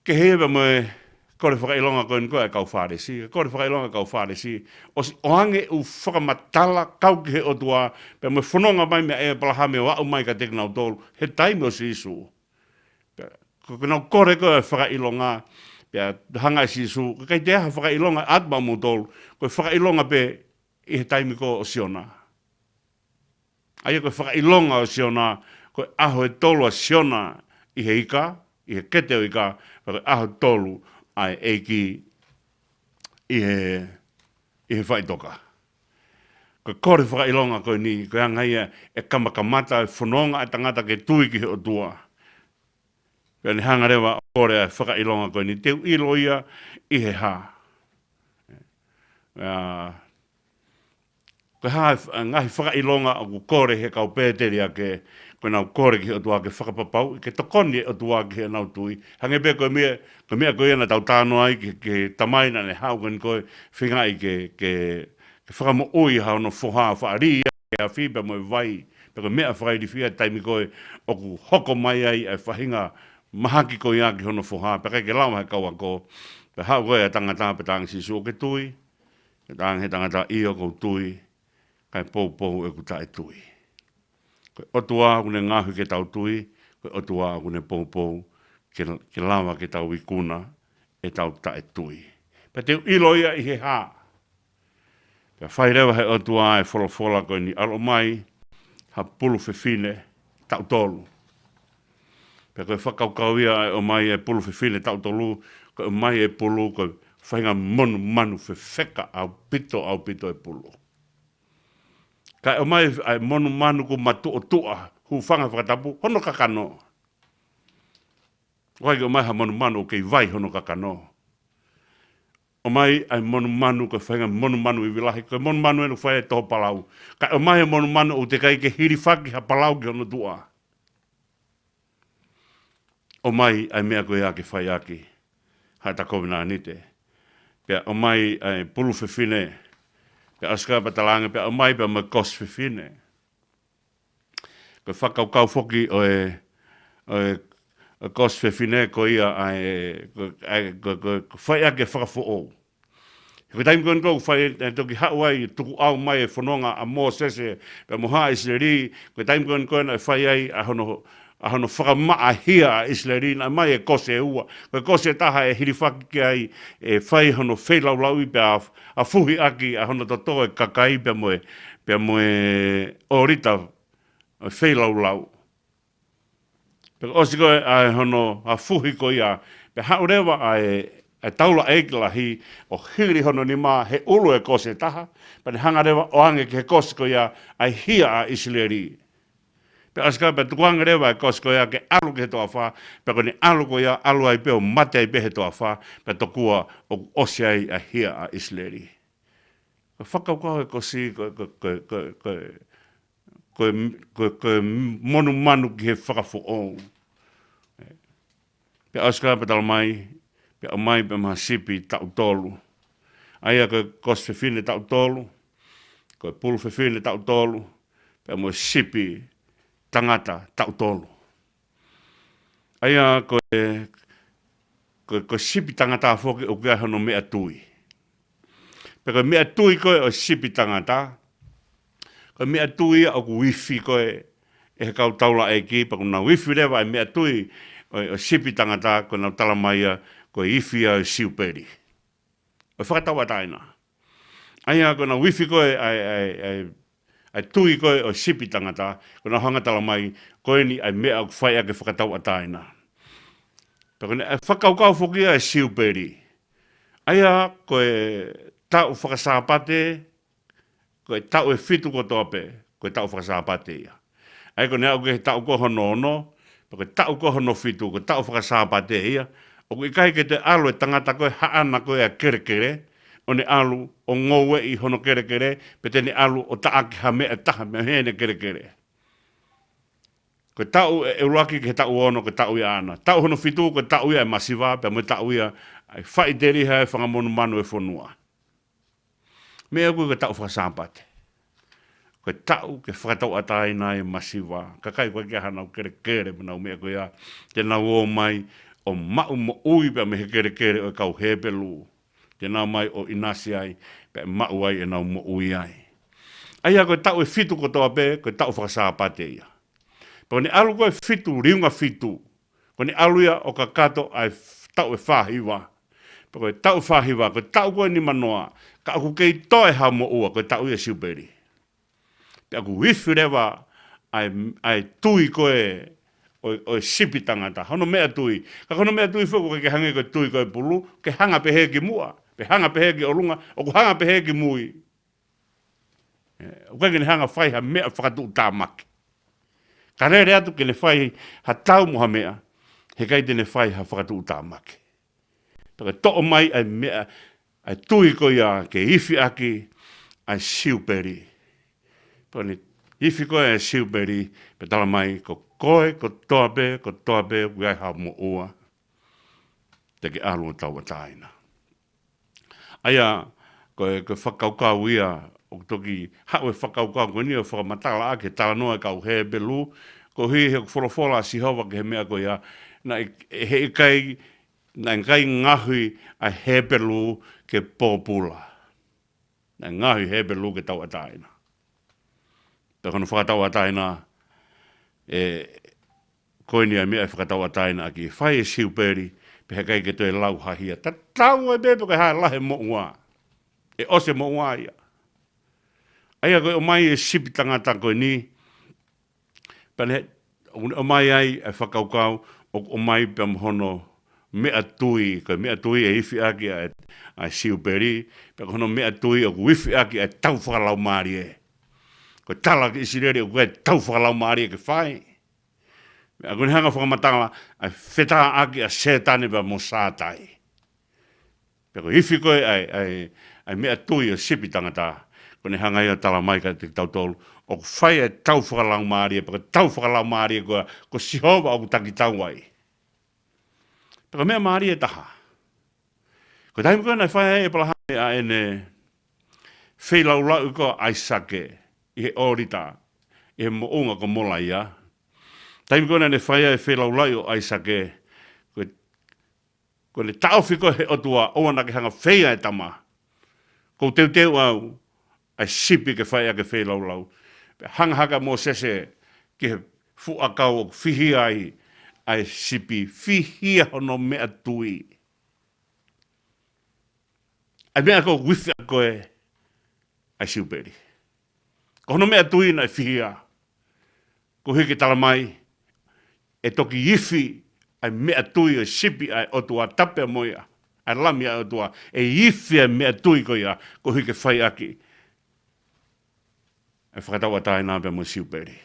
Kehe ia pea mo e kole fakaʻilonga ko eni ko ē ʻa e kau Fālesi. Kole fakaʻilonga ʻa e kau Fālesi. ʻOsi ʻoange ʻū fakamatala kau ki he ʻOtua, pea mo e fononga mai meia ʻĒpalahame ʻo aʻu mai kiate kinautolu he taimi ʻo Sīsū. Pea, ko ʻenau kole ko ē fakaʻilonga, pea hanga ʻe Sīsū, ʻikai toe ʻi ai ha fakaʻilonga ʻatu maʻamoutolu, ko e fakaʻilonga pē ʻi he taimi ko ē ʻo Siona. ʻA ia ko e fakaʻilonga ʻo Siona, ko e ʻaho ʻe tolu ʻa Siona ʻi he ika, ʻi he kete ʻo e ika, pea ko e ʻaho ʻe tolu ʻa e ʻEiki ʻi he, ʻi he faʻitoka. Ko e kole fakaʻilonga ko eni, ko e anga ia e kamakamata e fononga e tangata ke tui ki he ʻOtua. Pea ne hanga leva ʻo kole e fakaʻilonga ko eni, te u ʻilo ia ʻi he hā. ʻA, ko e hā e f-, ngaahi fakaʻilonga ʻoku kole he kau Pēteliake, ko ʻenau kole ki he ʻOtua ke fakapapauʻi, ke tokoni e ʻOtua ki heʻenau tui. Hangē pē ko e meʻa, ko e meʻa ko ia naʻa tau talanoa ai ki, ki he tamai naʻa ne haʻu ko eni ko e feingaʻi ke, ke, ke fakamoʻui ha hono foha, faʻa lī ia he afi pea mo e vai, pea ko e meʻa fakailifia taimi ko ē ʻoku hoko mai ai e faʻahinga mahaki ko ia ki hono foha, pea ʻikai ke lava he kau ako, pea haʻu ko ē e tangata pea talaange Sīsū, ʻoku ke tui? Pea talaange he tangata, ʻio ʻoku ou tui, kae poupou ʻeku taʻetui. Ko e ʻOtua ʻoku ne ngaohi ke tau tui, ko e ʻOtua ʻoku ne poupou ke, ke lava ke tau ikuna ʻetau taʻetui. Pea te u ʻilo ia ʻi he hā. Pea fai leva he ʻOtua e folofola ko eni, ʻalu mai ha pulu fefine taʻu tolu. Pea ko e fakakaukau ia e ʻomai e pulu fefine taʻu tolu, ko e ʻomai e pulu, ko e faʻahinga monumanu fefeka ʻaupito, ʻaupito e pulu. Kae ʻomai ʻa e monumanu ʻoku matuʻotuʻa, hūfanga he fakatapu, hono kakano. ʻOku ʻikai ke ʻomai ha monumanu ʻoku kei vai hono kakano. ʻOmai ʻa e monumanu, ko e faʻahinga monumanu ivi lahi, ko e monumanu ʻeni ʻoku fai ai e toho palau. Kae ʻomai e monumanu ʻoku teʻeki ai ke hilifaki ha palau ki hono tuʻa. ʻOmai ʻa e meʻa ko ia ke fai ʻaki haʻata kovinānite. Pea ʻomai ʻa e pulu fefine. Pea ʻosi ko ia pea talaange, pea ʻomai pea mo e kosi fefine. Ko e fakakaukau foki ʻo e, ʻo e, ʻo e kosi fefine ko ia ʻa e, ko, ʻa e, ko, ko, ko e fai ʻaki e fakafoʻou. Ko e taimi ko eni ko ē fai, e toki haʻu ai, tukuʻau mai e fononga ʻa Mōsese, pea mo haʻa ʻIsileli, ko e taimi ko eni ko ē naʻe fai ai ʻa hono, ʻa hono fakamaʻa hia ʻa ʻIsileli, naʻe ʻomai e kosi ʻe ua. Ko e kosi ʻe taha ʻe hilifaki ki ai, ʻe fai hono feilaulauʻi pea ʻa, ʻa fuhi ʻaki ʻa hono toto e kakai pea mo e, pea mo e ʻōlita ʻo e feilaulau. Pea ʻosi ko ē ʻa e hono ʻa fuhi ko ia, pea haʻu leva ʻa e, ʻa e taulaʻeiki lahi ʻo hili hono nima he ʻulu e kosi ʻe taha, pea ne hanga leva ʻo ʻoange ki he kosi ko ia ʻa e hia ʻa ʻIsileli. Pea ʻosi ko ia pea tukuange leva e kosi ko ia ke ʻalu ki he toafa, pea ko ʻene ʻalu ko ia ʻalu ai pē ʻo mate ai pē he toafa, pea tokua ʻoku ʻosi ai ʻa e hia ʻa ʻIsileli. Ko e fakakaukau e kosi, ko, ko, ko, ko, ko, ko e, ko e, ko e monumanu ki he fakafoʻou. Pea ʻosi ko ia pea tala mai, pea ʻomai pea mo ha sipi taʻu tolu. ʻA ia ko e kosi fefine taʻu tolu, ko e pulu fefine taʻu tolu, pea mo e sipi tangata taʻu tolu. ʻA ia ko e, ko e, ko e sipi tangata foki ʻoku ʻi ai hono meʻatui. Pea ko e meʻatui ko ē ʻo e sipi tangata, ko e meʻatui ia ʻoku ifi ko ē ʻe he kau taulaʻeiki, pea ʻoku nau ifi leva e meʻatui ʻo, ʻo e sipi tangata, ko ʻenau tala mai ia ko e ifi ia ʻo e siupeli. ʻO e fakatauʻatāina. ʻA ia ko ʻenau ifi ko ē ʻa e, ʻa e, ʻa e, ʻa e tui ko ē ʻo e sipi tangata, ko ʻenau hanga tala mai, ko eni ʻa e meʻa ʻoku fai ʻaki e fakatauʻatāina. Pea ko ʻene fakakaukau foki ia e siupeli. ʻA ia ko e taʻu fakasāpate, ko e taʻu ʻe fitu kotoa pē, ko e taʻu fakasāpate ia. ʻA ia ko ʻene aʻu ki he taʻu ko hono ono, pea ko e taʻu ko hono fitu, ko e taʻu fakasāpate ia. ʻOku ʻikai ke toe ʻalu e tangata ko ē haʻana ko ē ʻa e kelekele, ʻo ne ʻalu ʻo ngoueʻi hono kelekele, pe te ne ʻalu ʻo taʻaki ha meʻa ʻe taha mei heʻene kelekele. Ko e taʻu ʻe, ʻe ʻuluaki ki he taʻu ono, ko e taʻu ia ʻaʻana. Taʻu hono fitu, ko e taʻu ia e masiva, pea mo e taʻu ia ʻa e faʻiteliha e fanga monumanu e fonua. Meʻa ko ē ko e taʻu fakasāpate. Ko e taʻu ke fakatauʻatāina ai e masiva. Kakai ko ē ke hanau kelekele mo ʻenau meʻa ko ia. Te nau ō mai ʻo maʻu moʻui pea mei he kelekele ʻo e kau Hepelū. Te nau mai ʻo ʻinasi ai, pea maʻu ai ʻenau moʻui ai. ʻA ia ko e taʻu ʻe fitu kotoa pē, ko e taʻu fakasāpate ia. Pea ko ʻene ʻalu ko ē fitu, liunga fitu. Ko ʻene ʻalu ia ʻo kakato ʻa e f-, taʻu ʻe fāhiva. Pea ko e taʻu fāhiva, ko e taʻu ko ē nimanoa, ka ʻoku kei toe ha moʻua, ko e taʻu ia e siupeli. Pea ʻoku ifi leva ʻa e, ʻa e tui ko ē ʻo, ʻo e sipi tangata. Hono meʻatui. Ka ko hono meʻatui foki ʻoku ʻikai ke hangē ko e tui ko ē pulu, ke hanga pehē ki muʻa. Pe hanga pē ki ʻolunga, ʻoku hanga pē ki mui. ʻE, ʻoku ʻikai ke ne hanga fai ha meʻa fakatuʻutāmaki. Ka lele atu ke ne fai ha tau mo ha meʻa, heʻikai te ne fai ha fakatuʻutāmaki. Pea ke toʻo mai ʻa e meʻa, ʻa e tui ko ia ke ifi ʻaki ʻa e siupeli. Pea ne ifi ko ē ʻa e siupeli, pea tala mai ko koe, kotoa pē, kotoa pē, ʻoku ʻi ai haʻo moʻua. Te ke ʻalu ʻo tauʻatāina. ʻA ia, ko e, ko e fakakaukau ia, ʻoku toki haʻu e fakakaukau ko eni ʻo fakamatala ʻaki e talanoa e kau Hepelū, koeʻuhi he ʻoku folofola ʻa Sihova ki he meʻa ko ia, naʻe, heʻikai, naʻe ʻikai ngaohi ʻa e Hepelū ke pōpula. Naʻe ngaohi e Hepelū ke tauʻatāina. Pea ko hono fakatauʻatāina, ʻe, ko eni ʻa e meʻa ʻe fakatauʻatāina ʻaki, fai e siupeli, pea heʻikai ke toe lau ha hia. Tatau ai pē pe ko e hā e lahi e moʻua. ʻE ʻosi e moʻua ia. ʻA ia ko e ʻomai e sipi tangata ko eni, pea ne, ʻo, ʻomai ai e fakakaukau, ʻo, ʻomai pea mo hono meʻatui, ko e meʻatui ʻe ifi ʻaki ʻa e, ʻa e siupeli, pea ko hono meʻatui ʻoku ifi ʻaki ʻa e tau fakalaumālie. Ko e tala ki ʻIsileli ʻoku ʻikai tau fakalaumālie ke fai. Pea ko eni hanga fakamatala ʻa e fetāʻaki ʻa Sētane pea mo Sātai. Pea ko e ifi ko ē ʻa e, ʻa e, ʻa e meʻatui ʻo e sipi tangata, ko eni hanga ia ʻo tala mai kiate kitautolu, ʻoku fai e tau fakalaumālie, pea ko e tau fakalaumālie ko ia, ko Sihova ʻoku taki tau ai. Pea ko e meʻa mālie ʻe taha. Ko e taimi ko ē naʻe fai ai ʻe ʻĒpalahame ʻa ʻene feilaulauʻi ko ē ʻa ʻAisake ʻi he ʻōlita, ʻi he moʻunga ko Molaia. Taimi ko ē naʻa ne fai ai e feilaulauʻi ʻo ʻAisake, ko e, ko ʻene taʻofi ko ē he ʻOtua, ʻoua naʻa ke hanga fai ʻa e tama. ʻOku ou teuteu au, ʻa e sipi ke fai ʻaki e feilaulau. Pea hanga hake ʻa Mōsese ki he fuʻu ʻakau ʻoku fihia ai ʻa e sipi, fihia hono meʻatui. ʻA e meʻa ko ē ʻoku ifi ʻaki ko ē ʻa e siupeli. Ko hono meʻatui naʻe fihia. Koeʻuhi ke tala mai, ʻe toki ifi ʻa e meʻatui ʻo e sipi ʻa e ʻOtua, tapu pea mo ia, ʻa e Lami ʻa e ʻOtua, ʻe ifi ʻa e meʻatui ko ia, koeʻuhi ke fai ʻaki ʻa e fakatauʻatāina pea mo e siupeli.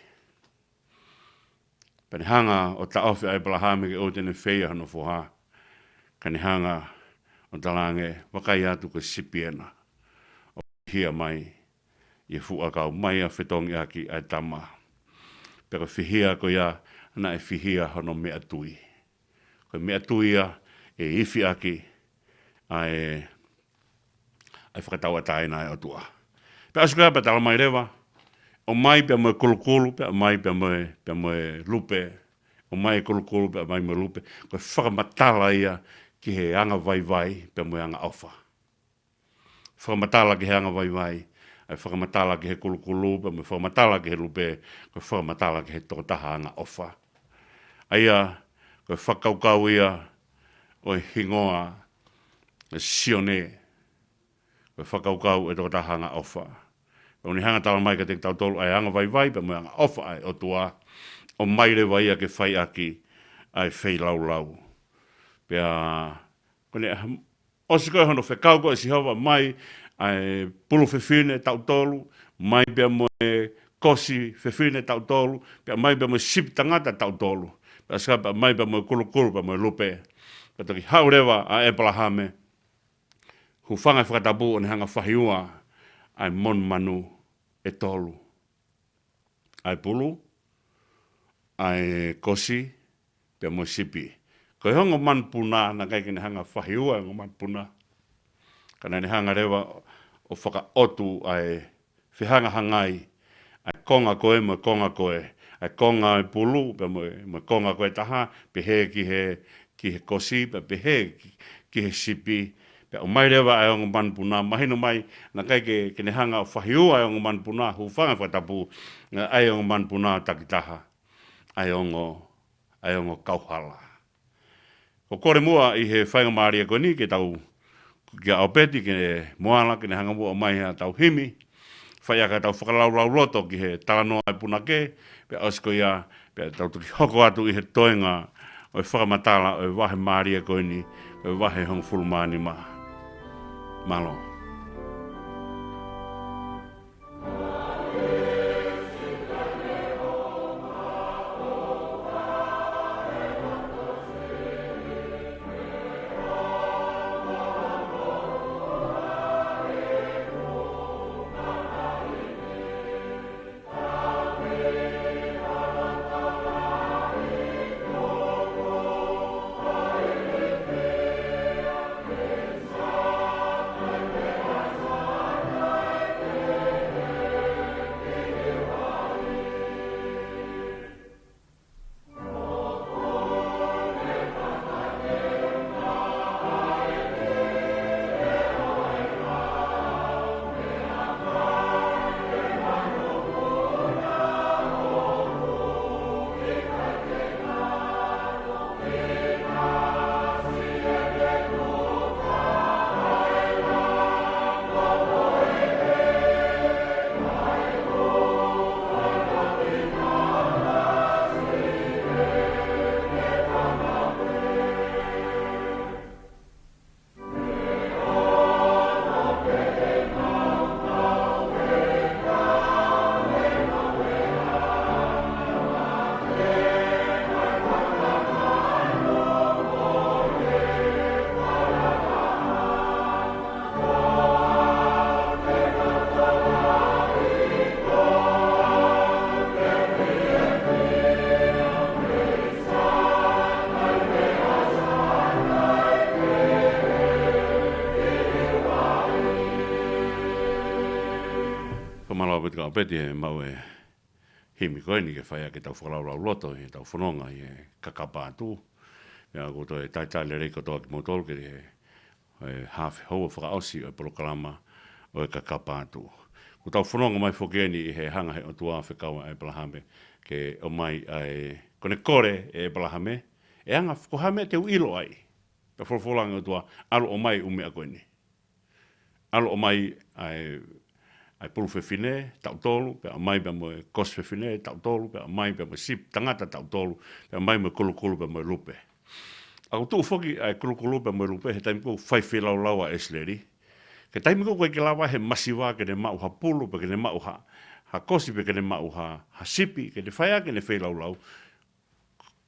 Pea ne hanga ʻo taʻofi ʻa ʻĒpalahame ke ʻoua te ne feia hono foha. Ka ne hanga ʻo talaange, vakai atu ko e sipi ena. ʻOku fihia mai ʻi he fuʻu ʻakau, mai ʻa fetongi ʻaki ʻa e tama. Pea ko e fihia ko ia, naʻe fihia hono meʻatui. Ko e meʻatui ia ʻe ifi ʻaki ʻa e, ʻa e fakatauʻatāina ʻa e ʻOtua. Pea ʻosi ko ia pea tala mai leva, ʻomai pea mo e kulukulu, pea ʻomai pea mo e, pea mo e lupe, ʻomai e kulukulu, pea ʻomai mo e lupe, ko e fakamatala ia ki he angavaivai, pea mo e angaʻofa. Fakamatala ki he angavaivai, ʻa e fakamatala ki he kulukulu, pea mo e fakamatala ki he lupe, ko e fakamatala ki he tokotaha angaʻofa. ʻA ia, ko e fakakaukau ia ʻo e hingoa ʻo Sione, ko e fakakaukau ʻo e tokotaha angaʻofa. Pea ʻoku ne hanga tala mai kiate kitautolu ʻa e angavaivai, pea mo e angaʻofa ʻa e ʻOtua, ʻomai leva ia ke fai ʻaki ʻa e feilaulau. Pea, ko ʻene ʻosi ko ē hono fekau ko ē ʻe Sihova mai ʻa e pulu fefine taʻu tolu, mai pea mo e kosi fefine taʻu tolu, pea mai pea mo e sipi tangata taʻu tolu. Pea ʻosi ko ia pea mai pea mo e kulukulu pea mo e lupe. Pea toki haʻu leva ʻa ʻĒpalahame, hūfanga he fakatapu ʻo ne hanga fahiua ʻa e monumanu ʻe tolu. ʻA e pulu, ʻa e kosi, pea mo e sipi. Ko e ongo manupuna, naʻe ʻikai ke ne hanga fahiua e ongo manupuna. Ka naʻa ne hanga leva ʻo fakaʻotu ʻa e fehangahangai, ʻa e konga ko ē mo e konga ko ē. ʻA e konga ʻo e pulu, pea mo e, mo e konga ko ē ʻe taha, pehē ki he, ki he kosi, pea pehē ki, ki he sipi. Pea ʻomai leva ʻa e ongo manupuna, mahino mai, naʻe ʻikai ke, ke ne hanga ʻo fahiua ʻa e ongo manupuna, hūfanga he fakatapu, ʻa e ongo manupuna ʻo takitaha, ʻa e ongo, ʻa e ongo kauhala. ʻOku ou kole muʻa ʻi he faingamālie ko eni ke tau, kia ʻOpeti, ke ne moala, ke ne hanga muʻa ʻomai haʻatau himi, fai ʻaki haʻatau fakalaulauloto loto ki he talanoa ʻa e punake, pea ʻosi ko ia, pea tau toki hoko atu ʻi he toenga ʻo e fakamatala ʻo e vahe mālie ko eni, ʻo e vahe hongofulu mā nima. Mālō. Ko mālō ʻaupito kau Peti he maʻu e himi ko eni ke fai ʻaki ʻetau fakalaulauloto ʻi heʻetau fononga ʻi he Kakapa Atu. Pea ʻoku toe talitali lelei kotoa kimoutolu ki he, e, hafe houa fakaʻosi ʻo e polokalama ʻo e Kakapa Atu. ʻOku tau fononga mai foki eni ʻi he hanga he ʻOtua fekau ʻa ʻEpalahame ke ʻomai ʻa e, ko ʻene kole ʻe ʻEpalahame, ʻe anga ko e hā e meʻa te u ʻilo ai. Pea folofola ange ʻOtua, ʻalu ʻomai ʻū meʻa ko eni. ʻAlu ʻomai ʻa e, ʻa e pulu fefine taʻu tolu, pea ʻomai pea mo e kosi fefine taʻu tolu, pea ʻomai pea mo e sipi tangata taʻu tolu, pea ʻomai mo e kulukulu pea mo e lupe. ʻOku tuʻu foki ʻa e kulukulu pea mo e lupe he taimi ko ē ʻoku fai feilaulau ʻa ʻIsileli. Ko e taimi ko ē ʻoku ʻikai ke lava he masiva ke ne maʻu ha pulu, pe ke ne maʻu ha, ha kosi, pe ke ne maʻu ha, ha sipi, ke ne fai ʻaki ʻene feilaulau.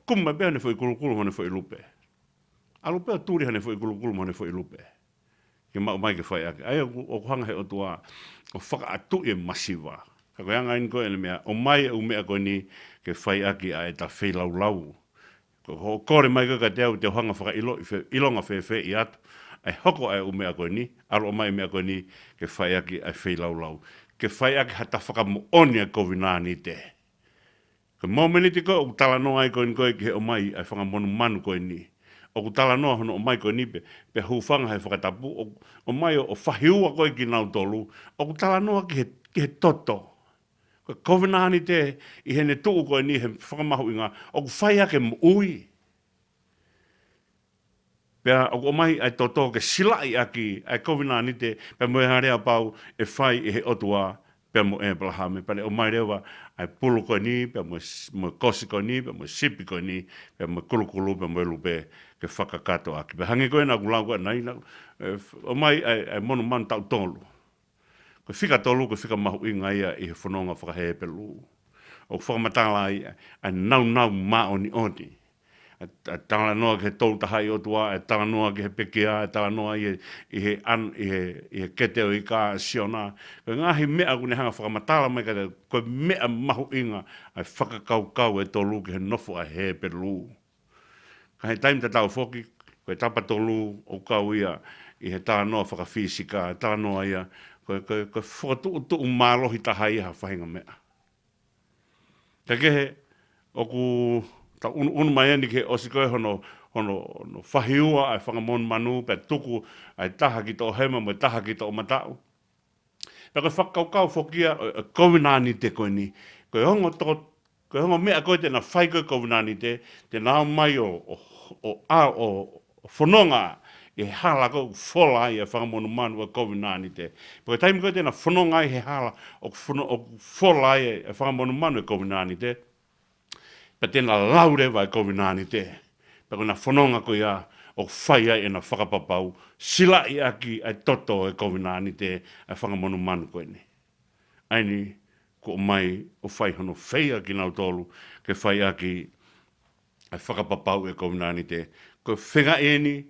Kumi mai pē ʻene foʻi kulukulu mo ʻene foʻi lupe. ʻAlu pē ʻo tuli haʻane foʻi kulukulu mo ʻene foʻi lupe. Ke maʻu mai ke fai ʻaki. ʻA ia ʻoku, ʻoku hanga he ʻOtua ʻo fakaʻatuʻi e masiva. Ka ko e anga eni ko ē ʻene meʻa, ʻomai e ʻū meʻa ko eni ke fai ʻaki ʻa ʻeta feilaulau. Ko hoʻo kole mai ko ē kiate au te u hanga fakaʻilo, ʻi fe-, ʻilonga fēfē atu. ʻA e hoko ʻa e ʻū meʻa ko eni, ʻalu ʻomai e meʻa ko eni ke fai ʻaki ʻa e feilaulau. Ke fai ʻaki haʻata fakamoʻoni ʻa e kovinānite. Ko e momeniti ko ē ʻoku talanoa ai ko eni ko ē ki he ʻomai ʻa e fanga monumanu ko eni. ʻOku talanoa hono ʻomai ko eni pē, pea hūfanga he fakatapu, ʻo, ʻomai ʻo, ʻo fahiua ko ē kinautolu, ʻoku talanoa ki he, ki he toto. Ko e kovinānite ʻi heʻene tuʻu ko eni he fakamahuʻinga, ʻoku fai ʻaki e moʻui. Pea ʻoku ʻomai ʻa e toto ke silaʻi ʻaki ʻa e kovinānite, pea mo e aleapau ʻe fai ʻe he ʻOtua, pea mo ʻEpalahame, pea ne ʻomai leva ʻa e pulu ko eni, pea mo e s-, mo e kosi ko eni, pea mo e sipi ko eni, pea mo e kulukulu, pea mo e lupe, ke fakakakato ʻaki. Pea hangē ko ē naʻa ku lau ko ē ʻanenai, naʻa, e, f-, ʻomai ʻa e, ʻa e monumanu taʻu tolu. Ko e fika tolu, ko e fika mahuʻinga ia ʻi he fononga faka-Hepelū. ʻOku fakamatala ai ʻa e, ʻa e nāunau māʻoniʻoni. ʻA e, ʻa e talanoa ki he Tolu Tahaʻi ʻOtua, ʻa e talanoa ki he pekia, ʻa e talanoa ʻi he, ʻi he an-, ʻi he, ʻi he kete ʻo e ika ʻa Siona. Ko e ngaahi meʻa ʻoku ne hanga fakamatala mai kiate, ko e meʻa mahuʻinga ʻa e fakakaukau ʻe tolu ki he nofo ʻa Hepelū. Ka he taimi tatau foki, ko e tapa tolu ʻoku kau ia ʻi he talanoa fakafīsika, talanoa ia, ko e, ko e, ko e fokotuʻutuʻu mālohi taha ia ha faʻahinga meʻa. Ka kehe, ʻoku tau ʻunuʻunu mai eni ki he ʻosi ko ē hono, hono, hono fahiua ʻa e fanga monumanu, pea tuku ʻa e taha ki toʻohema mo e taha ki toʻomataʻu. Pea ko e fakakaukau foki ia ʻo, ʻo e kovinānite ko eni. Ko e ongo toko, ko e ongo meʻa ko ē te na fai ko ē kovinānite, te na ō mai ʻo, ʻo, ʻo, ʻa, ʻo, ʻo fononga ʻi he hala ko ē ʻoku fola ai e fanga monumanu ʻo e kovinānite. Pea ko e taimi ko ē te na fononga ai he hala ʻoku fono-, ʻoku fola ai e fanga monumanu ʻo e kovinānite. Pea te na lau leva e kovinānite. Pea ko ʻena fononga ko ia, ʻo fai ai ʻena fakapapau, silaʻi ʻaki ʻa e toto ʻo e kovinānite ʻa e fanga monumanu ko eni. ʻA eni, kuo ʻomai ʻo fai hono feia kinautolu, ke fai ʻaki ʻa e fakapapau ʻa e kovinānite. Ko e feinga eni,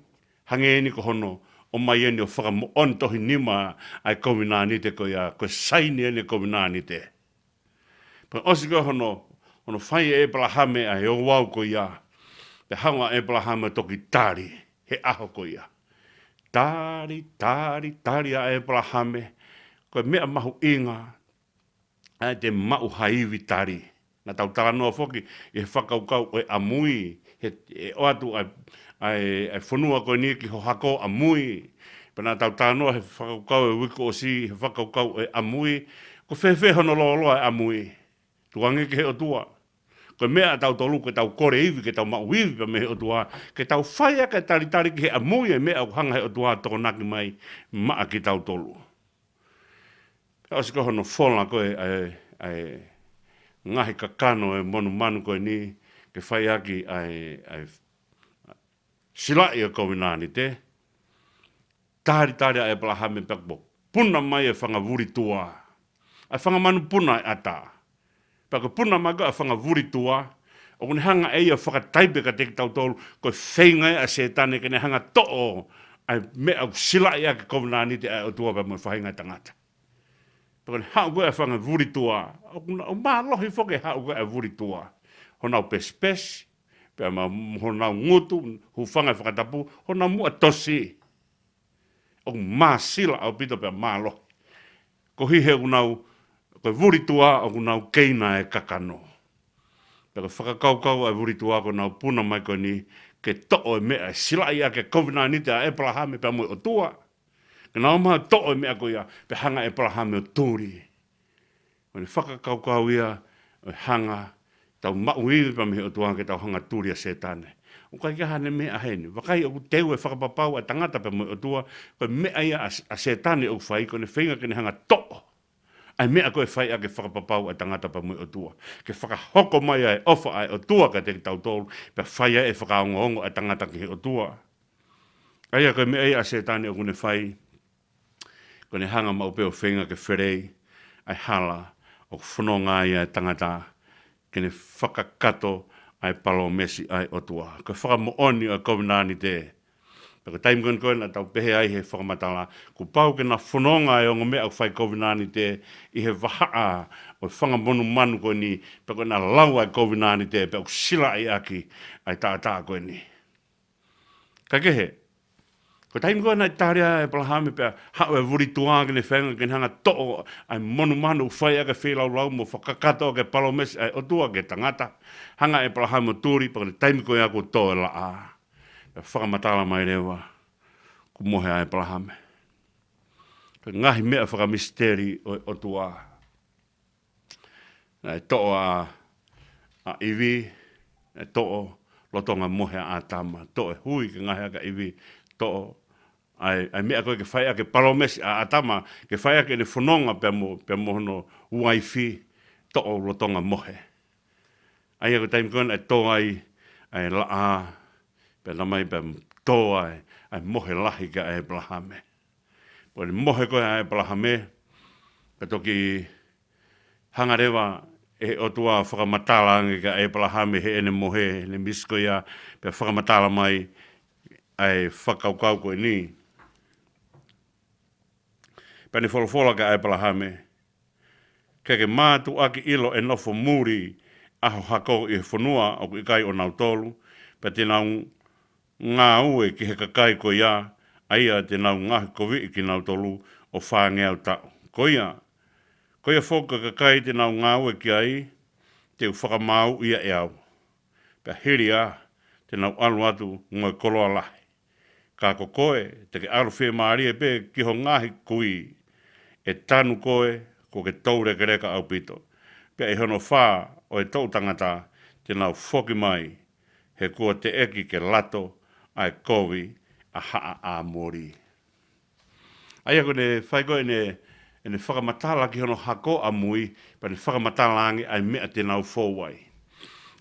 hangē eni ko hono ʻomai eni ʻo fakamoʻoni tohi nima ʻa e kovinānite ko ia, ko e saini eni ʻa e kovinānite. Pea ʻosi ko ia hono, hono fai ʻe ʻEpalahame ʻa e ouau ko ia. Pea hanga ʻe ʻEpalahame ʻo toki tali, he ʻaho ko ia. Tali, tali, tali ʻa ʻEpalahame, ko e meʻa mahuʻinga, ʻa e te maʻu ha ivi tali. Naʻa tau talanoa foki ʻi he fakakaukau ʻo e ʻamui, he ʻe ʻoatu ʻa e, ʻa e, ʻa e fonua ko eni ki ho hako ʻamui. Pea naʻa tau talanoa he fakakaukau ʻo e uike ʻosi, he fakakaukau ʻo e ʻamui, ko e fēfē hono lōloa ʻa e ʻamui. Tuku ange ki he ʻOtua. Ko e meʻa ʻa tautolu, ke tau kole ivi, ke tau maʻu ivi pea mei he ʻOtua, ke tau fai ʻaki ʻa e talitali ki he ʻamui ʻa e meʻa ʻoku hanga he ʻOtua ʻo tokonaki mai maʻa kitautolu. Pea ʻosi ko ia hono fola ko ē ʻa e, ʻa e ngaahi kakano ʻo e monumanu ko eni, ke fai ʻaki ʻa e, ʻa e silaʻi ʻa e kovinānite, talitali ʻa ʻEpalahame pea kuo puna mai ʻa e fanga vuli tuā. ʻA e fanga manupuna ʻa e ʻatā. Pea kuo puna mai ko ia ʻa e fanga vuli tuā, ʻoku ne hanga ʻe ia ʻo fakataipe kiate kitautolu, ko e feinga ia ʻa Sētane ke ne hanga ʻo toʻo ʻa e meʻa ʻoku silaʻi ʻaki e kovinānite ʻa e ʻOtua pea mo e faʻahinga ʻo e tangata. Pea ko ʻene haʻu ko ia ʻa e fanga vuli tuā, ʻoku na-, ʻoku mālohi foki e haʻu ko ia ʻa e vuli tuā. Honau pesipesi, pea mo honau ngutu, hūfanga he fakatapu, honau muʻa tosi. ʻOku māsila ʻaupito pea mālohi. Koeʻuhi he ʻoku nau, ko e vuli tuā ʻoku nau keina e kakano. Pea ko e fakakaukau ʻa e vuli tuā ko ʻenau puna mai ko eni ke toʻo e meʻa ʻe silaʻi ʻaki e kovinānite ʻa ʻEpalahame pea mo e ʻOtua. Ke nau ō mai ʻo toʻo e meʻa ko ia, pea hanga ʻe ʻEpalahame ʻo tuli. Ko ʻene fakakaukau ia ʻo e hanga, tau maʻu ivi pea mei he ʻOtua ke tau hanga ʻo tuli ʻa Sētane. ʻOku ʻikai ke ʻi ai haʻane meʻa heni. Vakai, ʻoku teu e fakapapau ʻa e tangata pea mo e ʻOtua, ko e meʻa ia ʻa, ʻa Sētane ʻoku fai, ko ʻene feinga ke ne hanga ʻo toʻo ʻa e meʻa ko ē ʻe fai ʻaki e fakapapau ʻa e tangata pea mo e ʻOtua. Ke fakahoko mai ʻa e ʻofa ʻa e ʻOtua kiate kitautolu, pea fai ai e fakaongoongo ʻa e tangata ki he ʻOtua. ʻA ia ko e meʻa ia ʻa Sētane ʻoku ne fai, ko ʻene hanga maʻu pē ʻo feinga ke felei ʻa e hala ʻoku fononga ai ʻa e tangata, ke ne fakakakato ʻa e palōmesi ʻa e ʻOtua. Ko e fakamoʻoni ʻa e kovinānite. Pea ko e taimi ko eni ko ē naʻa tau pehē ai he fakamatala, kuo pau ke na fononga ʻa e ongo meʻa ʻoku fai kovinānite ʻi he vahaʻa ʻo e fanga monumanu ko eni, pea ko ʻena lau ʻa e kovinānite, pea ʻoku silaʻi ʻaki ʻa e taʻataʻa ko eni. Kae kehe, ko e taimi ko ē naʻe tali ai ʻa ʻEpalahame pea haʻu e vuli tuā ke ne feinga ke ne hanga ʻo toʻo ʻa e monumanu ʻoku fai ʻaki e feilaulau mo fakakakato ʻaki e palōmesi ʻa e ʻOtua ki he tangata. Hanga ʻe ʻEpalahame ʻo tuli, pea ko e taimi ko ia kuo tō e laʻā. Pea fakamatala mai leva, kuo mohe ʻa ʻEpalahame. Ko e ngaahi meʻa fakamisiteli ʻo e ʻOtua. Naʻe toʻo ʻa, ʻa ʻIvi, naʻe toʻo lolotonga mohe ʻa ʻĀtama, toʻo e hui ke ngaohi ʻaki ʻa ʻIvi, toʻo ʻa e, ʻa e meʻa ko ē ke fai ʻaki e palōmesi ʻa ʻĀtama, ke fai ʻaki ʻene fononga pea mo, pea mo hono uaifi, toʻo lolotonga mohe. ʻA ia ko e taimi ko ē naʻe tō ai ʻa e laʻā, pea naʻe ʻomai pea tō ai ʻa e mohe lahi kia ʻEpalahame. Pea ko ʻene mohe ko ē ʻa ʻEpalahame, pea toki hanga leva ʻe he ʻOtua ʻo fakamatala ange kia ʻEpalahame heʻene mohe, heʻene misi ko ia, pea fakamatala mai ʻa e fakakaukau ko eni. Pea ne folofola kia ʻEpalahame, ke ke mātuʻaki ʻilo ʻe nofo muli ʻa ho hako ʻi he fonua ʻoku ʻikai ʻonautolu, pea te nau ngāue ki he kakai ko ia, ʻa ia te nau ngaohikoviʻi kinautolu ʻo fāngeau taʻu. Ko ia, ko ia foki ko e kakai te nau ngāue ki ai, te u fakamāuʻi ia ʻe au. Pea hili ia, te nau ʻalu atu mo e koloa lahi. Ka ko koe, te ke ʻalu fiemālie pē ki ho ngaahi kui, ʻe tanu koe, kuo ke toulekeleka ʻaupito. Pea ʻi hono fā ʻo e toʻu tangata, te nau foki mai, he kuo teʻeki ke lato ʻa e kovi ʻa haʻa ʻĀmoli. ʻA ia ko ʻene fai ko ē ʻene, ʻene fakamatala ki hono hako ʻamui, pea ne fakamatala ange ʻa e meʻa te nau fou ai.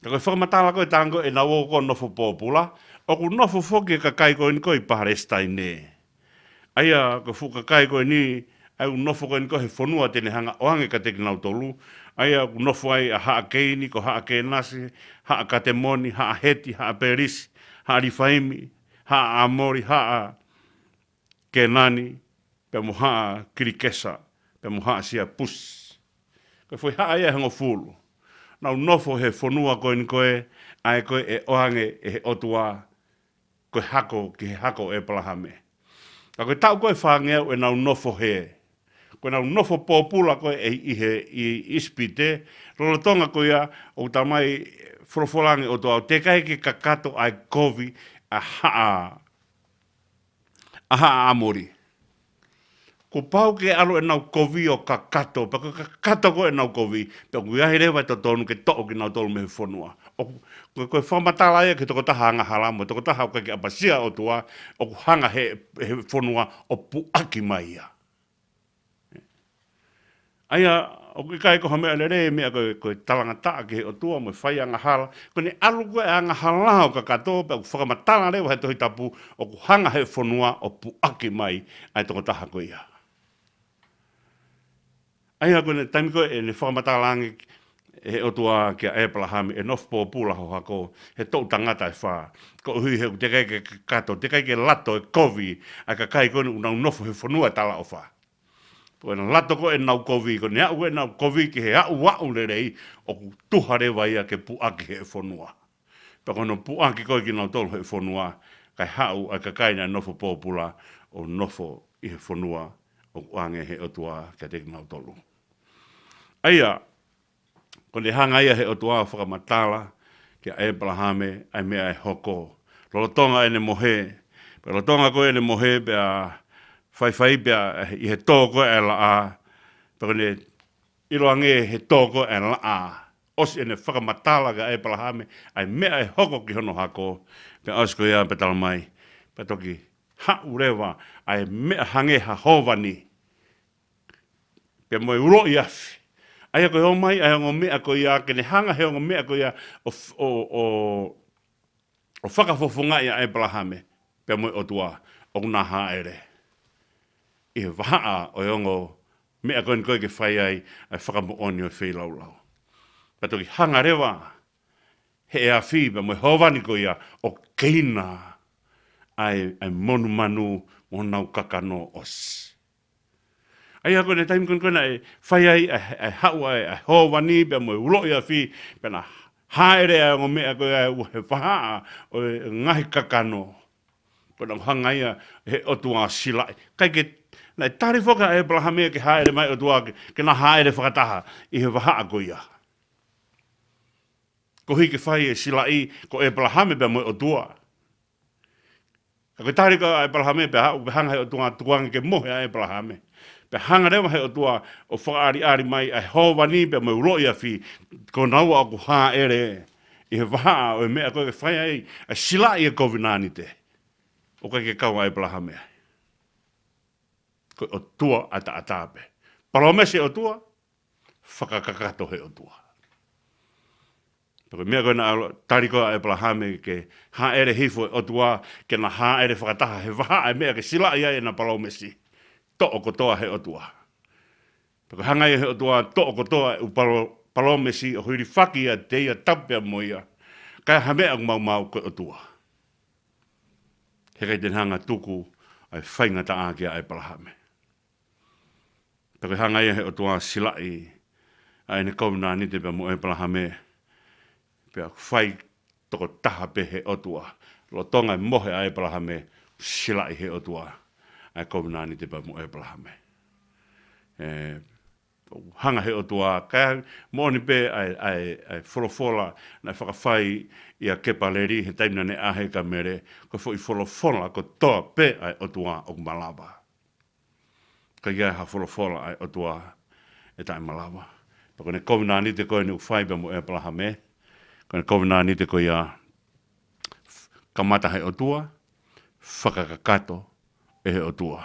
Ka ko e fakamatala ko ē tango ʻenau ō ko ē ʻo nofo pōpula, ʻOku nofo foki e kakai ko eni ko ē ʻi Palesitaine. ʻA ia ko e fuʻu kakai ko eni, ʻa ia ʻoku nofo ko eni ko ē he fonua te ne hanga ʻo ʻoange kiate kinautolu. ʻA ia ʻoku nofo ai ʻa Haʻa Keini, ko Haʻa Kenasi, Haʻa Katemoni, Haʻa Heti, Haʻa Pelisi, Haʻa Lifaimi, Haʻa ʻAmoli, Haʻa Kenani, pea mo Haʻa Kilikesa, pea mo Haʻa Siapusi. Ko e foʻi haʻa ia ʻe hongofulu. Nau nofo he fonua ko eni ko ē, ʻa ē ko ē ʻe ʻoange ʻe he ʻOtua, ko e hako, ki he hako ʻo ʻEpalahame. Ka ko e taʻu ko ē fāngeau ʻenau nofo hē, ko ʻenau nofo pōpula ko ē ʻi he, ʻi ʻIsipite, lolotonga ko ia ʻoku talamai, folofola ange ʻe he ʻOtua, teʻeki ai ke kakato ʻa e kovi ʻa Haʻa ʻa Haʻa ʻAmoli. Kuo pau ke ʻalu ʻenau kovi ʻo kakato, pea ko e kakato ko ē ʻenau kovi, pea ʻoku ʻi ai leva e totonu ke toʻo kinautolu mei he fonua. ʻOku, ko e, ko e fakamatala ia ki he tokotaha angahala mo e tokotaha ʻoku ʻikai ke ʻapasia ʻOtua, ʻoku hanga he, he fonua ʻo puʻaki mai ia. ʻA ia, ʻoku ʻikai ko ha meʻa lelei, meʻa ko e, ko e talangataʻa ki he ʻOtua mo e fai angahala. Ko ʻene ʻalu ko ē angahala ʻo kakato, pea ʻoku fakamatala leva he Tohi Tapu, ʻoku hanga he fonua ʻo puʻaki mai ʻa e tokotaha ko ia. ʻA ia ko ʻene taimi ko ē ʻene fakamatala ange ʻe he ʻOtua kia ʻEpalahame, ʻe nofo pōpula ho hako he toʻu tangata ʻe fā. Koeʻuhi he ʻoku teʻeki ai ke kakato, teʻeki ai ke lato e kovi ʻa e kakai ko eni ʻoku nau nofo he fonua talaʻofa. Ko ʻena lato ko ē ʻenau kovi, ko ʻene aʻu ko ē ʻenau kovi ki he aʻuaʻu lelei, ʻoku tuha leva ia ke puʻaki he fonua. Pea ko hono puʻaki ko ē kinautolu he fonua, kae haʻu ʻa e kakai naʻe nofo pōpula ʻo nofo ʻi he fonua ʻoku ʻoange he ʻOtua kiate kinautolu. ʻA ia, ko ʻene hanga ia he ʻOtua ʻo fakamatala kia ʻEpalahame ʻa e meʻa ʻe hoko. Lolotonga ʻene mohe, pea lolotonga ko ē ʻene mohe pea faifai pea ʻi he tō ko ē ʻa e laʻā, pea ko ʻene ʻilo ange he tō ko ē ʻa e laʻā. ʻOsi ʻene fakamatala kia ʻEpalahame ʻa e meʻa ʻe hoko ki hono hako, pea ʻosi ko ia pea talamai, pea toki haʻu leva ʻa e meʻa hangē ha hōvani pea mo e uloʻi afi. ʻA ia ko e ō mai ʻa e ongo meʻa ko ia, ke ne hanga he ongo meʻa ko ia ʻo f-, ʻo, ʻo, ʻo fakafofongaʻi ʻa ʻEpalahame pea mo e ʻOtua ʻoku na hāʻele ʻi he vahaʻa ʻo e ongo meʻa ko eni ko ē ke fai ai ʻa e fakamoʻoni ʻo e feilaulau. Pea toki hanga leva he ʻea afi pea mo e hōvani ko ia ʻo keina ʻa e, ʻa e monumanu mo honau kakano ʻosi. ʻA ia ko ʻene taimi ko eni ko ē naʻe fai ai ʻa e, ʻa e haʻu ʻa e, ʻa e hōvani pea mo e uloʻi afi, pea na hāʻele ʻa e ongo meʻa ko ia ʻi he vahaʻa ʻo e ngaahi kakano. Ko ʻena hanga ia he ʻOtua ʻo silaʻi. ʻIkai ke, naʻe tali foki ʻa ʻEpalahame ke hāʻele mai ʻOtua ke, ke na hāʻele fakataha ʻi he vahaʻa ko ia. Koeʻuhi ke fai e silaʻi ko ʻEpalahame pea mo e ʻOtua. Ka ko e tali ko ē ʻa ʻEpalahame pea haʻu, pea hanga he ʻOtua ʻo tukuange ke mohe ʻa ʻEpalahame. Pea hanga leva he ʻOtua ʻo fakaʻaliʻali mai ʻa e hōvani pea mo e uloʻi afi, ko naua ʻoku hāʻele ʻi he vahaʻa ʻo e meʻa ko ē ke fai ai ʻa e silaʻi e kovinānite. ʻOku ʻikai ke kau ʻa ʻEpalahame ai. Ko e ʻOtua ʻataʻatā pē. Palōmesi ʻOtua, fakakakato he ʻOtua. Pea ko e meʻa ko ē naʻe ʻalu, tali ko ē ʻa ʻEpalahame ke hāʻele hifo e ʻOtua, ke na hāʻele fakataha he vahaʻa e meʻa ke silaʻi ai ʻena palōmesi. Toʻo kotoa he ʻOtua. Pea ko e hanga ia he ʻOtua ʻo toʻo kotoa e ʻū palo-, palōmesi ʻo hilifaki ʻiate ia tapu pea mo ia. Kae ʻai ha meʻa ʻoku maumau ko e ʻOtua. He ʻikai te ne hanga ʻo tuku ʻa e faingataʻa kia ʻEpalahame. Pea ko e hanga ia he ʻOtua ʻo silaʻi ʻa ʻene kovinānite pea mo ʻEpalahame. Pea fai tokotaha pē he ʻOtua. Lolotonga e mohe ʻa ʻEpalahame, silaʻi he ʻOtua ʻa e kovinānite pea mo ʻEpalahame. ʻE, hanga he ʻOtua, kae moʻoni pē ʻa e, ʻa e, ʻa e folofola naʻe fakafai ʻia Kepaleli he taimi naʻa ne ʻā he kamele, ko e foʻi folofola kotoa pē ʻa e ʻOtua ʻoku malava. ʻIkai ha folofola ʻa e ʻOtua ʻe taʻemalava. Pea ko ʻene kovinānite ko eni ʻoku fai pea mo ʻEpalahame, ko ʻene kovinānite ko ia kamata he ʻOtua, fakakakato ʻe he ʻOtua.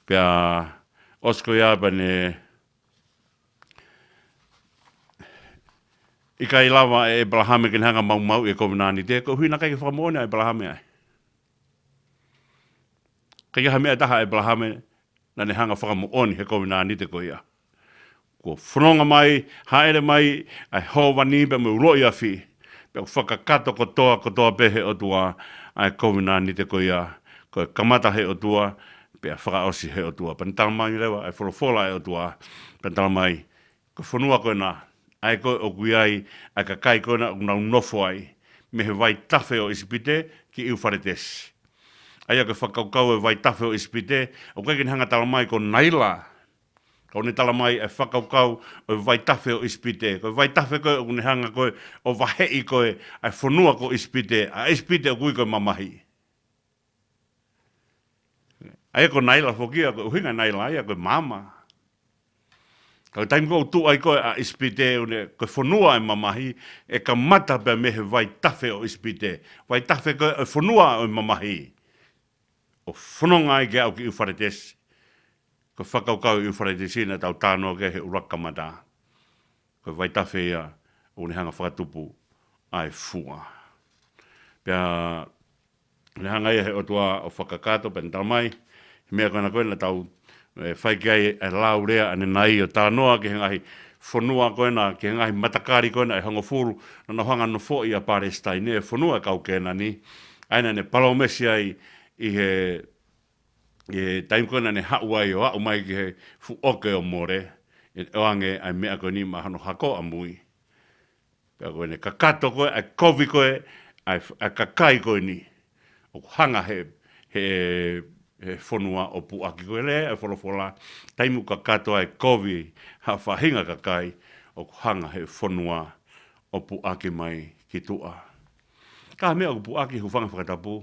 Pea ʻosi ko ia pea ne, ʻikai lava ʻe ʻĒpalahame ke ne hanga ʻo maumauʻi e kovinānite, koeʻuhi naʻe ʻikai ke fakamoʻoni ʻa ʻĒpalahame ai. ʻIkai ha meʻa ʻe taha ʻa ʻĒpalahame naʻa ne hanga ʻo fakamoʻoni he kovinānite ko ia. Kuo fononga mai, hāʻele mai ʻa e hōvani pea mo e uloʻi afi, pea kuo fakakakato kotoa, kotoa pē ʻe he ʻOtua ʻa e kovinānite ko ia, ko e kamata ʻe he ʻOtua, pea fakaʻosi ʻe he ʻOtua. Pea ne talamai leva ʻa e folofola ʻa e ʻOtua, pea ne talamai, ko e fonua ko ena, ʻa ē ko ē ʻoku ʻi ai ʻa e kakai ko ena ʻoku nau nofo ai, mei he vaitafe ʻo ʻIsipite ki ʻIufaletesi. ʻA ia ko e fakakaukau ʻo e vaitafe ʻo ʻIsipite, ʻoku ʻikai ke ne hanga ʻo talamai ko Naila. Ka ʻoku ne talamai ʻa e fakakaukau ʻo e vaitafe ʻo ʻIsipite. Ko e vaitafe ko ē ʻoku ne hanga ko ē ʻo vaheʻi ko ē ʻa e fonua ko ʻIsipite, ʻa ʻIsipite ʻoku ui ko e mamahi. ʻA ia ko Naila foki ia, ko e ʻuhinga Naila ia ko e maama. Ka ko e taimi ko ē ʻoku tuʻu ai ko ē ʻa ʻIsipite, ʻoku ne, ko e fonua ʻo e mamahi, ʻe kamata pē mei he vaitafe ʻo ʻIsipite. Vaitafe ko ē ʻo e fonua ʻo e mamahi. ʻO fononga ai ke aʻu ki ʻIufaletesi. Ko e fakakaukau ʻo ʻIufaletesi naʻa tau talanoa ki ai he ʻuluaki kamata. Ko e vaitafe ia ʻoku ne hanga ʻo fakatupu ʻa e fua. Pea ne hanga ia ʻe he ʻOtua ʻo fakakakato pea ne talamai, he meʻa ko ena ko ē naʻa tau, ē, fai ki ai ʻa e lau lea ʻanenai ʻo talanoa ki he ngaahi fonua ko ena, ki he ngaahi matakali ko ena ʻe hongofulu, naʻa nau hanga ʻo nofoʻi ʻa Palesitaine, e fonua ʻo e kau Kēnani, ʻa ia naʻa ne palōmesi ai ʻi he, ʻi he taimi ko ē naʻa ne haʻu ai ʻo aʻu mai ki he fuʻu ʻoke ʻo More, ʻe ʻoange ʻa e meʻa ko eni maʻa hono hako ʻamui. Pea ko ʻene kakato ko ē, ʻa e kovi ko ē, ʻa e, ʻa e kakai ko eni. ʻOku hanga ʻe he, he, he fonua ʻo puʻaki, ko e lea ʻa e folofola, taimi ʻoku kakato ai e kovi ha faʻahinga kakai, ʻoku hanga ʻe he fonua ʻo puʻaki mai ki tuʻa. Ka ko e meʻa ʻoku puʻaki, hūfanga he fakatapu,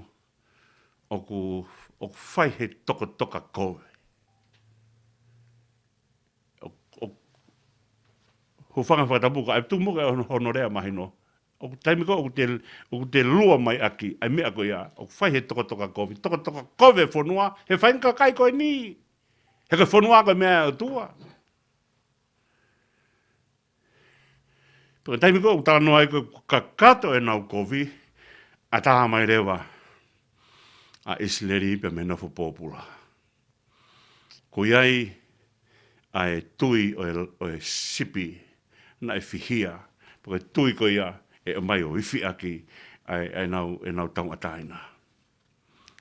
ʻoku, ʻoku fai ʻe he tokotoka kovi. ʻO, ʻo, hūfanga he fakatapu ka ʻe tumu ke hono, hono lea mahino. ʻOku taimi ko ē ʻoku te, ʻoku te lua mai ʻaki ʻa e meʻa ko ia, ʻoku fai ʻe he tokotoka kovi. Tokotoka kovi e fonua, he faʻahinga kakai ko eni. He ko e fonua ko e meʻa ʻa e ʻOtua. Pea ko e taimi ko ē ʻoku talanoa ai ko ē kakato ʻenau kovi, ʻatā mai leva ʻa ʻIsileli pea mei he nofo pōpula. Ko ia ai ʻa e tui ʻo e, ʻo e sipi naʻe fihia, pea ko e tui ko ia ʻe ʻomai ʻo ifi ʻaki ʻa e, ʻa ʻenau, ʻenau tauʻatāina.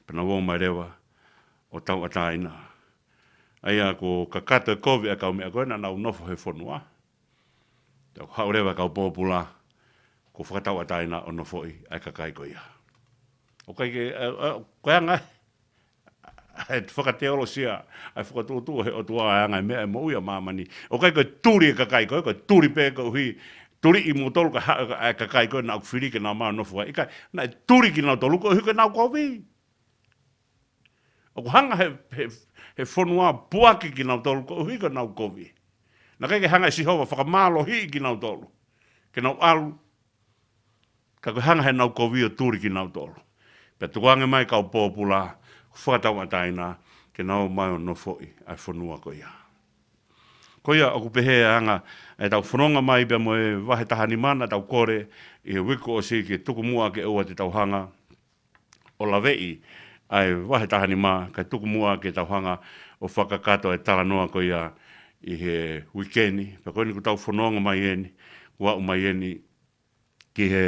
Pea nau ō mai leva ʻo tauʻatāina. ʻA ia kuo kakato e kovi ʻa e kau meʻa ko ē naʻa nau nofo he fonua. Pea kuo haʻu leva e kau pōpula, kuo fakatauʻatāina ʻo nofoʻi ʻa e kakai ko ia. ʻOku ʻikai ke, ʻa, ʻa, ko e anga ʻa e fakateolosia, ʻa e fakatuʻutuʻu ʻe he ʻOtua ʻa e anga e meʻa ʻe moʻui ʻa māmani. ʻOku ʻikai ko e tuli e kakai ko ē, ko e tuli pē koeʻuhi, tuliʻi kimoutolu ka ha-, ʻa e kakai ko ē naʻa ku fili ke nau ō mai ʻo nofo ai. ʻIkai, naʻe tuli kinautolu koeʻuhi ko ʻenau kovi. ʻOku hanga ʻe he, he, he fonua ʻo puʻaki kinautolu koeʻuhi ko ʻenau kovi. Naʻe ʻikai ke hanga ʻe Sihova ʻo fakamālohiʻi kinautolu ke nau ʻalu, ka ko e hanga ʻe heʻenau kovi ʻo tuli kinautolu. Pea tukuange mai e kau pōpula, fakatauʻatāina, ke nau ō mai ʻo nofoʻi ʻa e fonua ko ia. Ko ia ʻoku pehē ʻa e anga ʻetau fononga mai pea mo e vahe taha nima naʻa tau kole ʻi he uike kuo ʻosi ke tuku muʻa ke ʻoua te tau hanga ʻo laveʻi ʻa e vahe taha nima, kae tuku muʻa ke tau hanga ʻo fakakakato e talanoa ko ia ʻi he uike ni. Pea ko eni kuo tau fononga mai eni, kuo aʻu mai eni ki he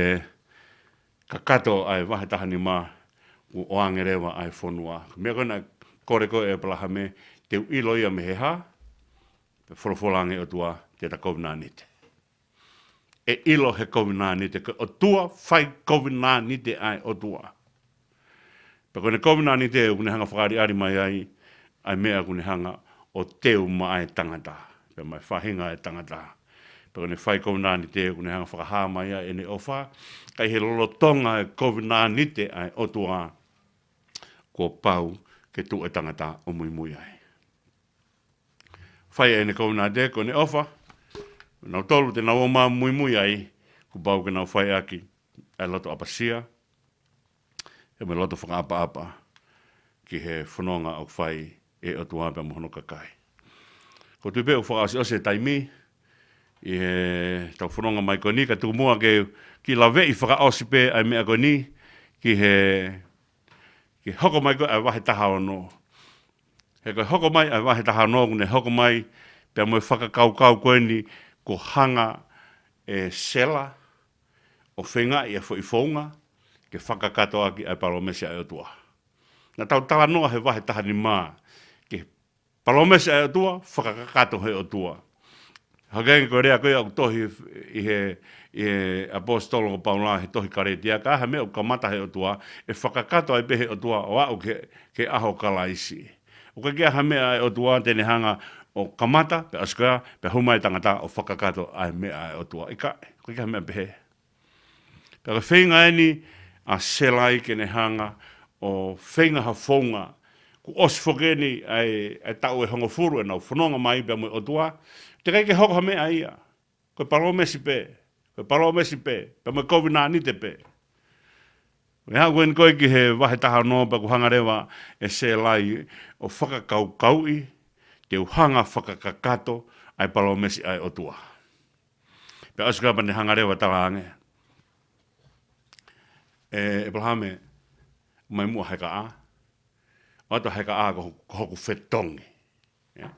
kakato ʻa e vahe taha nima, kuo ʻoange leva ʻa e fonua. Meʻa ko ē naʻe kole ko ē ʻe ʻĒpalahame, te u ʻilo ia mei he hā? Pea folofola ange ʻe he ʻOtua, te ta kovinānite. ʻE ʻilo he kovinānite, ko e ʻOtua fai kovinānite ʻa e ʻOtua. Pea ko ʻene kovinānite ʻoku ne hanga ʻo fakaʻaliʻali mai ai ʻa e meʻa ʻoku ne hanga ʻo teu maʻa e tangata, pea maʻa e faʻahinga ʻo e tangata. Pea ko ʻene fai kovinānite ʻoku ne hanga ʻo fakahā mai ai ʻene ʻofa, ka ʻi he lolotonga e kovinānite ʻa e ʻOtua, kuo pau ke tuʻu e tangata ʻo muimui ai. Fai ʻene kovinānite, ko ʻene ʻofa, nautolu te nau ō mai ʻo muimui ai, kuo pau ke nau fai ʻaki ʻa e loto ʻapasia, pea mo e loto fakaʻapaʻapa ki he fononga ʻoku fai ʻe he ʻOtua pea mo hono kakai. ʻOku ou tui pē ʻoku fakaʻosiʻosi e taimi, ʻi heʻetau fononga mai ko eni, ka tuku muʻa ke, ke laveʻi fakaʻosi pē ʻa e meʻa ko eni, ki he, ke hoko mai ko ē ʻa e vahe taha ono. He ko e hoko mai ʻa e vahe taha ono, ʻoku ne hoko mai pea mo e fakakaukau ko eni, kuo hanga ʻe Sela ʻo feingaʻi ʻa e foʻi founga ke fakakakato ʻaki ʻa e palōmesi ʻa e ʻOtua. Naʻa tau talanoa he vahe taha nima ki he palōmesi ʻa e ʻOtua, fakakakato he ʻOtua. Hangē ko e lea ko ia ʻoku tohi ʻi he, ʻi he ʻaposetolo ko Paula he tohi Kalētia, ka ʻi ai ha meʻa ʻoku kamata he ʻOtua, ʻe fakakakato ai pē he ʻOtua ʻo aʻu ki he, ki he ʻaho ʻo Kalaisi. ʻOku ʻikai ke ʻi ai ha meʻa ʻa e ʻOtua te ne hanga ʻo kamata, pea ʻosi ko ia, pea hū mai e tangata ʻo fakakakato ʻa e meʻa ʻa e ʻOtua. ʻIkai, ʻoku ʻikai ke ʻi ai ha meʻa pehē. Pea ko e feinga eni ʻa Sela ke ne hanga ʻo feinga ha founga. Kuo ʻosi foki eni ʻa e, ʻa e taʻu ʻe hongofulu ʻenau fononga mai pea mo e ʻOtua. Teʻeki ai ke hoko ha meʻa ia. Ko e palōmesi pē. Ko e palōmesi pē. Pea mo e kovinānite pē. Ko e aʻu ko eni ko ē ki he vahe taha ono pea kuo hanga leva ʻe Sela ʻo fakakaukauʻi, te u hanga fakakakato ʻa e palōmesi ʻa e ʻOtua. Pea ʻosi ko ia pea ne hanga leva ʻo talaange, ʻE ʻEpalahame, mai muʻa Hekaʻā. ʻOatu ʻa Hekaʻā ko, ko hoku fetongi. ʻIo.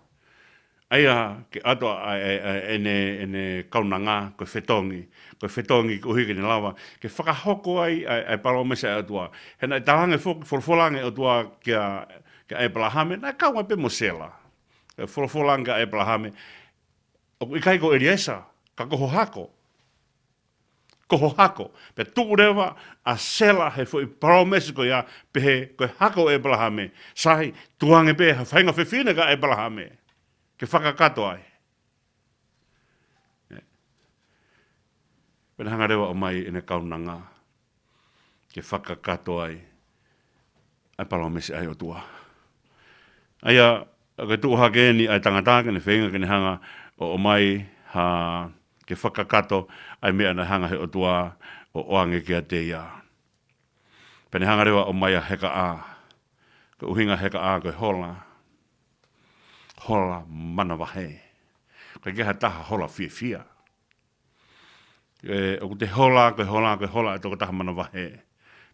ʻA ia ke ʻoatu ʻa, ʻa, ʻa, ʻene, ʻene kaunanga, ko e fetongi. Ko e fetongi koeʻuhi ke ne lava ke fakahoko ai ʻa, ʻa e palōmesi ʻa e ʻOtua. He naʻe talaange foki, folofola ange ʻOtua kia, kia ʻEpalahame, naʻe kau ai pē mo Sela. ʻE folofola ange kia ʻEpalahame, ʻoku ʻikai ko ʻEliesa, ka ko ho hako. Ko ho hako. Pea tuʻu leva ʻa Sela he foʻi palōmesi ko ia, pehē ko e hako ʻo ʻEpalahame. Sai, tuku ange pē ha faʻahinga fefine kia ʻEpalahame ke fakakakato ai. Pea ne hanga leva ʻo ʻomai ʻene kaunanga ke fakakakato ai ʻa e palōmesi ʻa e ʻOtua. ʻA ia, ʻa ia ko e tuʻu hake eni ʻa e tangata ke ne feinga ke ne hanga ʻo ʻomai ha, ke fakakakato ʻa e meʻa naʻe hanga he ʻOtua ʻo ʻoange kiate ia. Pea ne hanga leva ʻo ʻomai ʻa Hekaʻā. Ko e ʻuhinga Hekaʻā ko e hola. Hola manavahē. ʻOku ʻikai ke ʻi ai ha taha hola fiefia. ʻE, ʻoku te hola, ko e hola, ko e hola ʻa e tokotaha manavahē.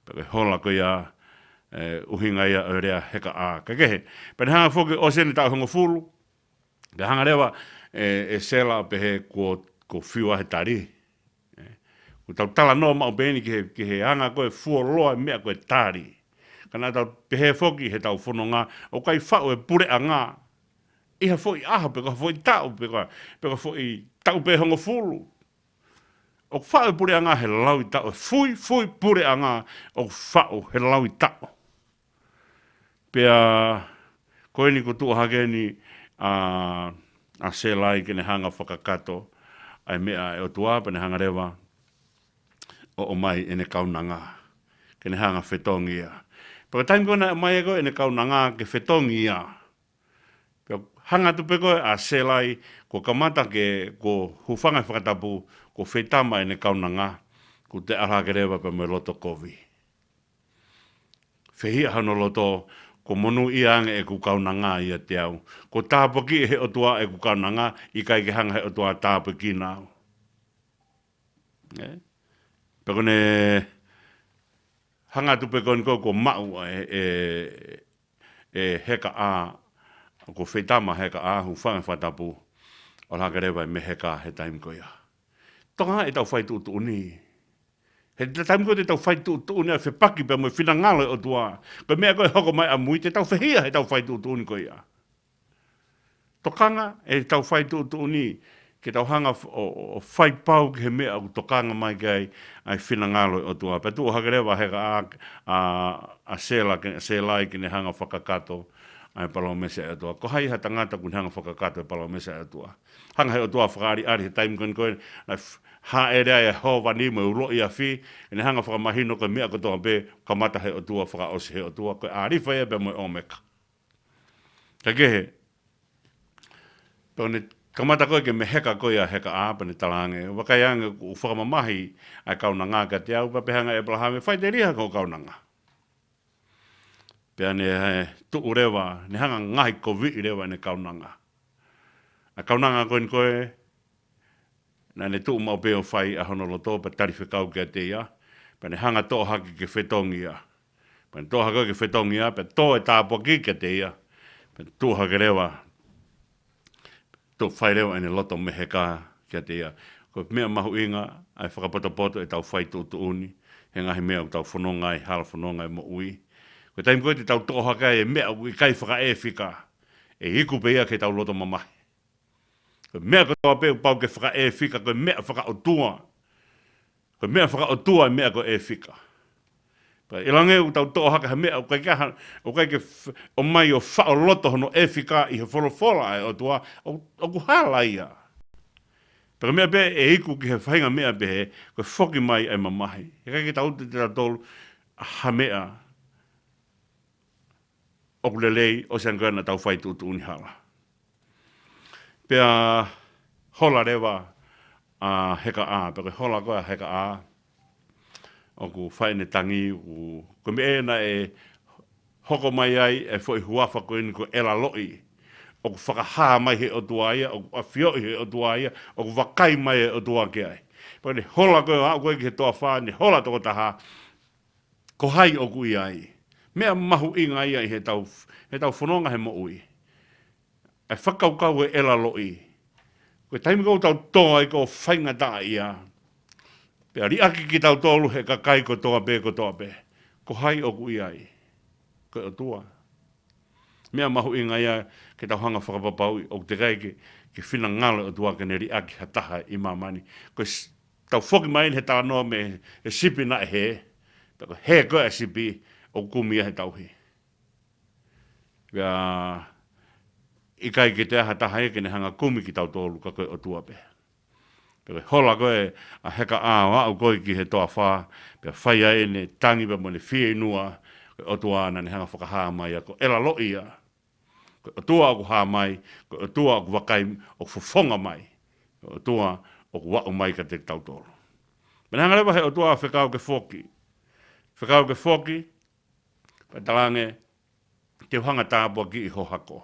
Pea ko e hola ko ia, ʻe, ʻuhinga ia ʻo e lea Hekaʻā. Ka kehe, pea ne hanga foki ʻosi eni taʻu ʻe hongofulu. Pea hanga leva, ʻe, ʻe Sela ʻo pehē kuo, kuo fiu ʻa e tali. ʻE, ʻoku tau talanoa maʻu pē eni ki he, ki he anga ko ē fuoloa e meʻa ko e tali. Ka naʻa tau pehē foki heʻetau fononga, ʻoku ʻikai faʻu e puleʻanga ʻi ha foʻi ʻaho, pe ko ha foʻi taʻu, pe ko ha, pe ko ha foʻi taʻu pē ʻe hongofulu. ʻOku faʻu e puleʻanga he lauʻi taʻu, e fui, fui puleʻanga ʻoku faʻu he lauʻi taʻu. Pea ko eni kuo tuʻu hake eni ʻa, ʻa Sela ke ne hanga fakakakato ʻa e meʻa ʻa e ʻOtua, pea ne hanga leva ʻo ʻomai ʻene kaunanga ke ne hanga fetongi ia. Pea ko e taimi ko ē naʻe ʻomai ai ko ē ʻene kaunanga ke fetongi ia, pea hanga atu pē ko ē ʻa Sela, kuo kamata ke, kuo hūfanga he fakatapu, kuo feitama ʻene kaunanga, kuo toe ʻalu hake leva pea mo e loto kovi. Fehiʻa hono loto, kuo monūʻia ange ʻeku kaunanga ʻiate au. Kuo tāpuakiʻi ʻe he ʻOtua ʻeku kaunanga, ʻikai ke hanga he ʻOtua ʻo tāpuekina au. ʻE? Pea ko ʻene hanga atu pē ko eni ko ē kuo maʻu ʻe, ʻe, ʻe Hekaʻā, kuo feitama Hekaʻā, hūfanga he fakatapu, ʻalu hake leva ʻe Meheka he taimi ko ia. Tokangaʻi ʻetau fai tuʻutuʻuni. He te taimi ko ē te tau fai tuʻutuʻuni ʻa e fepaki pea mo e finangalo ʻo e ʻOtua. Ko e meʻa ko ē ʻe hoko mai ʻamui te tau fehiʻa heʻetau fai tuʻutuʻuni ko ia. Tokanga ʻetau fai tuʻutuʻuni, ke tau hanga f-, ʻo, ʻo, ʻo fai pau ki he meʻa ʻoku tokanga mai ki ai ʻa e finangalo ʻo e ʻOtua. Pea tuʻu hake leva Hekaʻā, ʻa, ʻa Sela ke, Sela ke ne hanga fakakakato ʻa e palōmesi ʻa e ʻOtua. Ko hai ha tangata ʻoku ne hanga fakakakato e palōmesi ʻa e ʻOtua? Hanga he ʻOtua fakaʻaliʻali he taimi ko eni ko ē, naʻe f-, hāʻele ai e hōvani mo e ulo ʻi afi, ʻene hanga fakamahino ko e meʻa kotoa pē, kamata he ʻOtua, fakaʻosi he ʻOtua, ko e ʻĀlifa ia pea mo e ʻŌmeka. Ka kehe, pea ne kamata ko ē ke Meheka ko ia Hekaʻā, pea ne talaange, vakai ange ʻoku fakamamahi ʻa e kaunanga kiate au, pea pehē ange ʻe ʻEpalahame, faʻiteliha ko hoʻo kaunanga. Pea ne, ʻe, tuʻu leva, ne hanga ngaohikoviʻi leva ʻene kaunanga. ʻA e kaunanga ko eni ko ē, naʻa ne tuʻu maʻu pē ʻo fai ʻa hono loto, pea tali fekau kiate ia, pea ne hanga toʻo hake ke fetongi ia. Pea ne toʻo hake ke fetongi ia, pea tō e tāpuaki kiate ia, pea tuʻu hake leva, tuʻu fai leva ʻene loto meheka kiate ia. Ko e meʻa mahuʻinga ʻa e fakapotopoto ʻetau fai tuʻutuʻuni he ngaahi meʻa ʻoku tau fononga ai, hala fononga e moʻui. Ko e taimi ko ē te tau toʻo hake ai e meʻa ʻoku ʻikai fakaefika, ʻe iku pē ia ki heʻetau loto mamahi. Ko e meʻa kotoa pē ʻoku pau ke fakaefika, ko e meʻa fakaʻotua. Ko e meʻa fakaʻotua e meʻa ko e efika. Pea ʻi lange ʻoku tau toʻo hake ha meʻa, ʻoku ʻikai ke ha, ʻoku ʻikai ke f-, ʻomai ʻo faʻoloto hono efika ʻi he folofola ʻa e ʻOtua, ʻo, ʻoku hala ia. Pea ko e meʻa pē ʻe iku ki he faʻahinga meʻa pehē, ko e foki mai ʻa e mamahi. He ʻikai ke tau te tautolu ha meʻa ʻoku lelei, ʻosi ange ko ē naʻa tau fai tuʻutuʻuni hala. Pea hola leva ʻa Hekaʻā, pea ko e hola ko ē ʻa Hekaʻā, ʻoku fai ʻene tangi, ʻoku, ko e meʻa naʻe hoko mai ai e foʻi huafa ko eni ko ʻElaloʻi, ʻoku fakahā mai he ʻOtua ia, ʻoku ʻafioʻi he ʻOtua ia, ʻoku vakai mai e ʻOtua ki ai. Pea ko ʻene hola ko ē ʻo aʻu ko ē ki he toafa, ne hola tokotaha, ko hai ʻoku ʻi ai. Meʻa mahuʻinga ia ʻi heʻetau, heʻetau fononga he moʻui. ʻE fakakaukau e ʻElaloʻi. Ko e taimi ko ē ʻoku tau tō ai ko e faingataʻaʻia, pea liʻaki kitautolu he kakai kotoa pē, kotoa pē. Ko hai ʻoku ʻi ai. Ko e ʻOtua. Meʻa mahuʻinga ia ke tau hanga fakapapauʻi, ʻoku teʻeki ai ke, ke finangalo e ʻOtua ke ne liʻaki ha taha ʻi māmani. Ko e s-, tau foki mai he talanoa mei he sipi naʻe hē, pea ko e hē ko ē ʻa e sipi ʻoku kumi ia he tauhi. Pea ʻikai ke toe ʻi ai ha taha ia ke ne hanga kumi kitautolu ka ko e ʻOtua pē. Pea ko e hola ko ē ʻa Hekaʻā ʻo aʻu ko ē ki he toafa, pea fai ai ʻene tangi pea mo ʻene fieinua, ko e ʻOtua naʻa ne hanga fakahā mai ia ko ʻElaloʻi ia. Ko e ʻOtua ʻoku hā mai, ko e ʻOtua ʻoku vakai, ʻoku fofonga mai, ko e ʻOtua ʻoku aʻu mai kiate kitautolu. Pea ne hanga leva he ʻOtua ʻo fekau ke foki. Fekau ke foki, pea talaange, te u hanga tāpuakiʻi ho hako.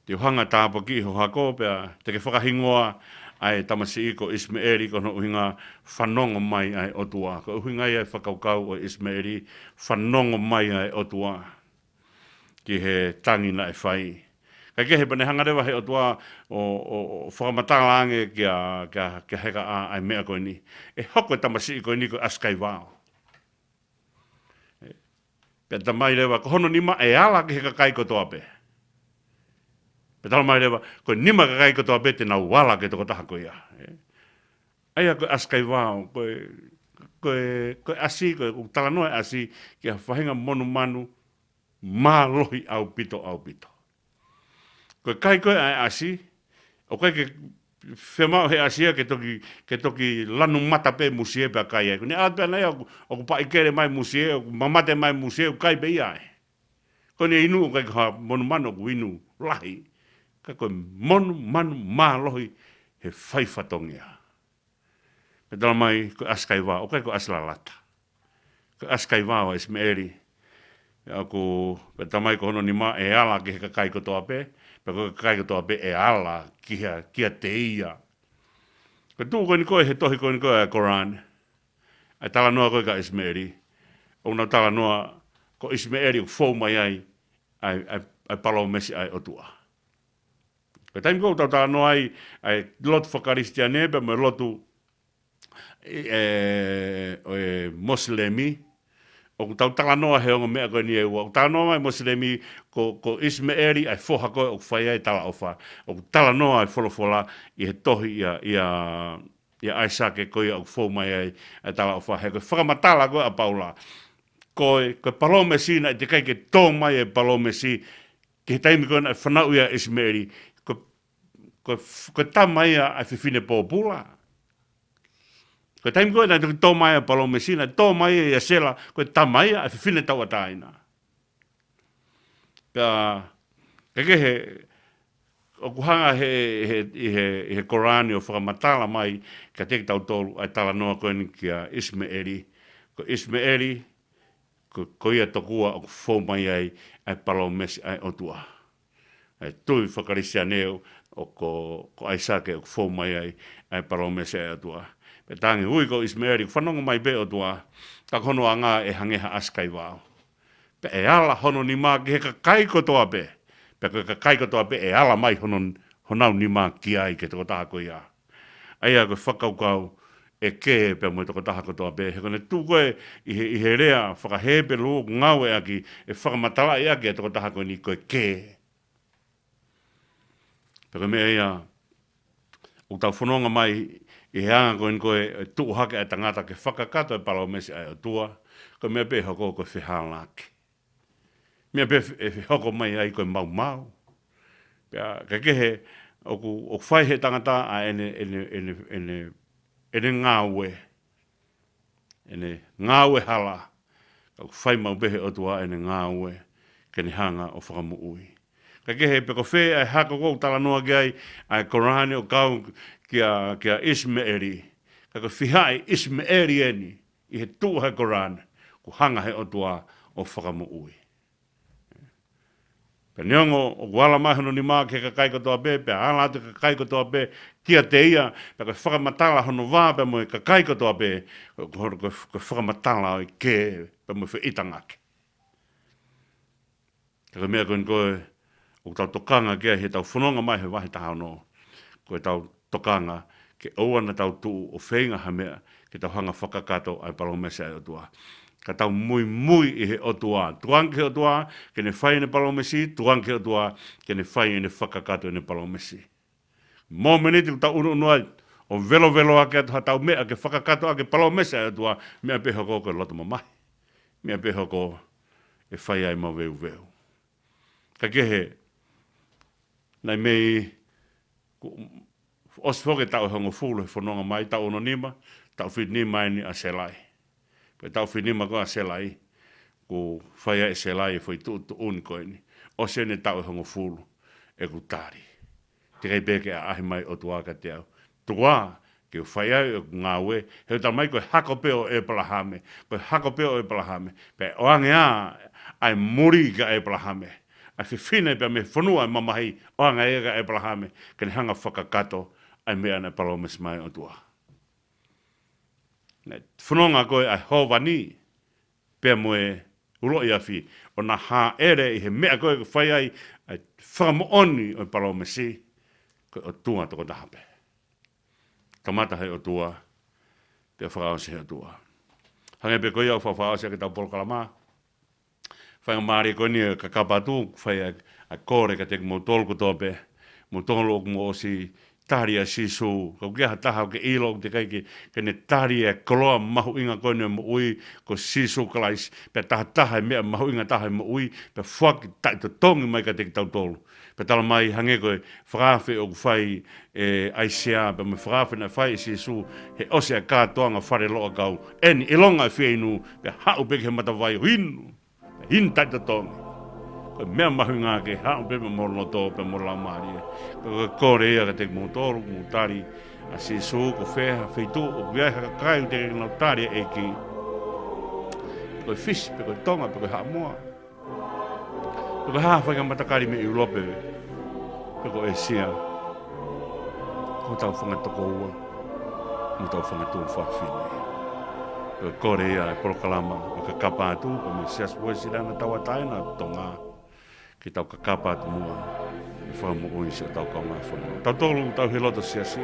Te u hanga tāpuakiʻi ho hako, pea te ke fakahingoa ʻa e tamasiʻi ko ʻIsimeʻeli, ko hono ʻuhinga fanongo mai ʻa e ʻOtua. Ko e ʻuhinga ia e fakakaukau ʻo ʻIsimeʻeli, fanongo mai ʻa e ʻOtua ki he tangi naʻe fai. Kae kehe pea ne hanga leva he ʻOtua ʻo, ʻo, ʻo fakamatala ange kia, kia, kia Hekaʻā ʻa e meʻa ko eni. ʻE hoko e tamasiʻi ko eni ko e ʻasi kai vao. Pea talamai leva, ko hono nima ʻe ala ki he kakai kotoa pē. Pea talamai leva, ko e nima kakai kotoa pē te nau ala ki he tokotaha ko ia. ʻA ia ko e ʻasi kai vao, ko e, ko e, ko e ʻasi, ko e, ʻoku talanoa e ʻasi ki ha faʻahinga monumanu mālohi ʻaupito, ʻaupito. Ko e kai ko ē ʻa e ʻasi, ʻoku ʻikai ke fiemaʻu he ʻasi ia ke toki, ke toki lanu mata pē musie pea kai ai. Ko ʻene ʻalu pē ʻana ia ʻoku, ʻoku paʻikele mai musie, ʻoku mamate mai musie, ʻoku kai pē ia ai. Ko ʻene inu ʻoku ʻikai ko ha monumanu ʻoku inu lahi. Ka ko e monumanu mālohi he fai fatongia. Pea talamai ko e ʻasi kai vao, ʻoku ʻikai ko e ʻasi lalata. Ko e ʻasi kai vao ʻa ʻIsimeʻeli. Pea ʻoku, pea talamai ko hono nima ʻe ala ki he kakai kotoa pē, pea ko e kakai kotoa pē ʻe ala ki ha, kiate ia. Ko e tuʻu ko eni ko ē he tohi ko eni ko ē ʻa e Koran, ʻa e talanoa ko ē kia ʻIsimeʻeli. ʻOku nau talanoa ko ʻIsimeʻeli ʻoku fou mai ai ʻa e, ʻa e, ʻa e palōmesi ʻa e ʻOtua. Ko e taimi ko ē ʻoku tau talanoa ai, ʻa e lotu fakakalisitiane, pea mo e lotu, ʻe, ʻo e Mosilemi, ʻoku tau talanoa he ongo meʻa ko eni ʻe ua. ʻOku talanoa mai Mosilemi ko, ko ʻIsimeʻeli, ʻa e foha ko ē ʻoku fai ai e talaʻofa. ʻOku talanoa e folofola ʻi he tohi ʻia, ʻia, ʻia ʻAisake ko ia ʻoku fou mai ai ʻa e talaʻofa. He ko e fakamatala ko ē ʻa Paula. Ko e, ko e palōmesi naʻe teʻeki ai ke tō mai e palōmesi, ki he taimi ko ē naʻe fanauʻi ai ʻa ʻIsimeʻeli, ko, ko, ko e tama ia ʻa e fefine pōpula. Ko e taimi ko ē naʻe toki tō mai ai e palōmesi, naʻe tō mai ai ʻia Sela, ko e tama ia ʻa e fefine tauʻatāina. Pea, kae kehe, ʻoku hanga he, he, ʻi he, ʻi he Koran ʻo fakamatala mai kiate kitautolu ʻa e talanoa ko eni kia ʻIsimeʻeli. Ko ʻIsimeʻeli, ko, ko ia tokua ʻoku fou mai ai ʻa e palōmesi ʻa e ʻOtua. ʻa e tui faka-Kalisitiane ʻoku, ko ʻAisake ʻoku fou mai ai ʻa e palōmesi ʻa e ʻOtua. Pea talaange ui ko ʻIsimeʻeli, ʻoku fanongo mai pē ʻOtua, ka ko hono anga ʻe hangē ha ʻasi kai vao. Pea ʻe ala hono nima ki he kakai kotoa pē. Pea ko e kakai kotoa pē ʻe ala mai hono, honau nima ki ai, ki he tokotaha ko ia. ʻA ia ko e fakakaukau ʻe kē pea mo e tokotaha kotoa pē. He ko ʻene tuʻu ko ē ʻi he, ʻi he lea faka-Hepelū ʻoku ngāueʻaki ʻe fakamatalaʻi ʻaki e tokotaha ko eni ko e kē. Pea ko e meʻa ia ʻoku tau fononga mai ʻi he anga ko eni ko e tuʻu hake ʻa e tangata ke fakakakato e palōmesi ʻa e ʻOtua. Ko e meʻa pē ʻe hoko ko e fehālaaki. Meʻa pē ʻe hoko mai ai ko e maumau. Pea ka kehe ʻoku, ʻoku fai he tangata ʻa ʻene, ʻene, ʻene, ʻene, ʻene ngāue. ʻEne ngāue hala. Ka ʻoku fai maʻu pē he ʻOtua ʻene ngāue ke ne hanga ʻo fakamoʻui. Ka kehe pe ko fē ʻa e hako ʻoku talanoa ki ai ʻa e Kōlani ʻo kau kia, kia ʻIsimeʻeli. Ka ko e fiha ʻa ʻIsimeʻeli eni ʻi he tuʻu he Kōlani, ʻoku hanga he ʻOtua ʻo fakamoʻui. Pea neongo ʻoku ala mai hono nima ki he kakai kotoa pē, pea ala atu e kakai kotoa pē kiate ia, pea ko e fakamatala hono vā pea mo e kakai kotoa pē, ko, ko, ko, ko e fakamatala ʻo e kē pea mo e feʻitangaki. Ka ko e meʻa ko eni ko ē ʻoku tau tokanga ki ai he tau fononga mai he vahe taha ono. Ko e tau tokanga ke ʻoua naʻa tau tuʻu ʻo feinga ha meʻa ke tau hanga fakakakato ʻa e palōmesi ʻa e ʻOtua. Ka tau muimui ʻi he ʻOtua. Tukuange ki he ʻOtua ke ne fai ʻene palōmesi, tukuange ki he ʻOtua ke ne fai ʻene fakakakato ʻene palōmesi. Mōmeniti ʻoku tau ʻunuʻunu ai ʻo velovelo ake atu ha tau meʻa ke fakakakato ʻaki e palōmesi ʻa e ʻOtua, meʻa pē hoko ko e loto mamahi. Meʻa pē hoko ʻe fai ai maveuveu. Ka kehe, naʻe mei, kuo ʻosi foki e taʻu ʻe hongofulu he fononga mai, taʻu ono nima, taʻu fitu nima eni ʻa Selai. Pea taʻu fitu nima ko ē ʻa Selai, kuo fai ai ʻe Selai e foʻi tuʻutuʻuni ko eni. ʻOsi eni e taʻu ʻe hongofulu, ʻeku tali. Teʻeki ai pē ke ʻaʻahi mai ʻOtua kiate au. Tuku ā ke u fai ai ʻeku ngāue, he ʻoku tala mai ko e hako pē ʻo ʻĒpalahame, ko e hako pē ʻo ʻĒpalahame. Pea ʻoange ā ʻa e muli kia ʻĒpalahame, ʻa e fefine pea mei he fonua ʻo e mamahi, ʻoange ia kia ʻĒpalahame, ke ne hanga fakakakato ʻa e meʻa naʻe palōmesi mai ʻOtua. Naʻe fononga ko ē ʻa e hōvani pea mo e uloʻi afi, ʻo na hāʻele ʻi he meʻa ko ē ʻoku fai ai ʻa e fakamoʻoni ʻo e palōmesi, ko e ʻOtua tokotaha pē. Kamata he ʻOtua, pea fakaʻosi he ʻOtua. Hangē pē ko ia ʻoku fa-, fakaʻosi ʻaki ʻetau polokalama. Faingamālie ko eni ʻo kakapa atu, fai ʻa e, ʻa e kole kiate kimoutolu kotoa pē. Moutolu ʻoku mou ʻosi tali ʻa Sīsū. Ka ʻoku ʻi ai ha taha ʻoku ke ʻilo ʻoku teʻeki ai ke, ke ne tali e koloa mahuʻinga ko eni ʻo e moʻui ko Sīsū Kalaisi. Pea taha taha e meʻa mahuʻinga taha ʻo e moʻui, pea foaki taʻetotongi mai kiate kitautolu. Pea tala mai hangē ko e fakaafe ʻoku fai ʻe ʻAisea, pea mo e fakaafe naʻe fai ʻe Sīsū, he ʻosi ʻa e kātoanga falelotu ʻakau. Eni, ʻilonga e fieinua, pea haʻu pē ki he matavai ʻo inu. Pea inu taʻetotongi. Ko e meʻa mahuʻinga ke haʻu pē mo e loto pea mo e laumālie. Ko e kole ia kiate kimoutolu, mou tali ʻa Sīsū, ko fē ha feituʻu ʻoku ʻi ai ha kakai ʻoku teʻeki ke nau tali e ʻEiki. Ko e Fisi, pe ko e Tonga, pe ko e Haʻamoa. Pe ko e hā ha faʻahinga matakali mei ʻIulope, pe ko ʻĒsia. Ko hotau fanga tokoua, mo hotau fanga tuofāfine. Ko e kole ia e polokalama ʻo e Kakapa Atu, pea mei he Siasi Uēsiliana Tauʻatāina ʻo Tonga, ke tau kakapa atu muʻa e fakamoʻui siʻotau kaungā fononga. Tautolu, tau he loto siasi,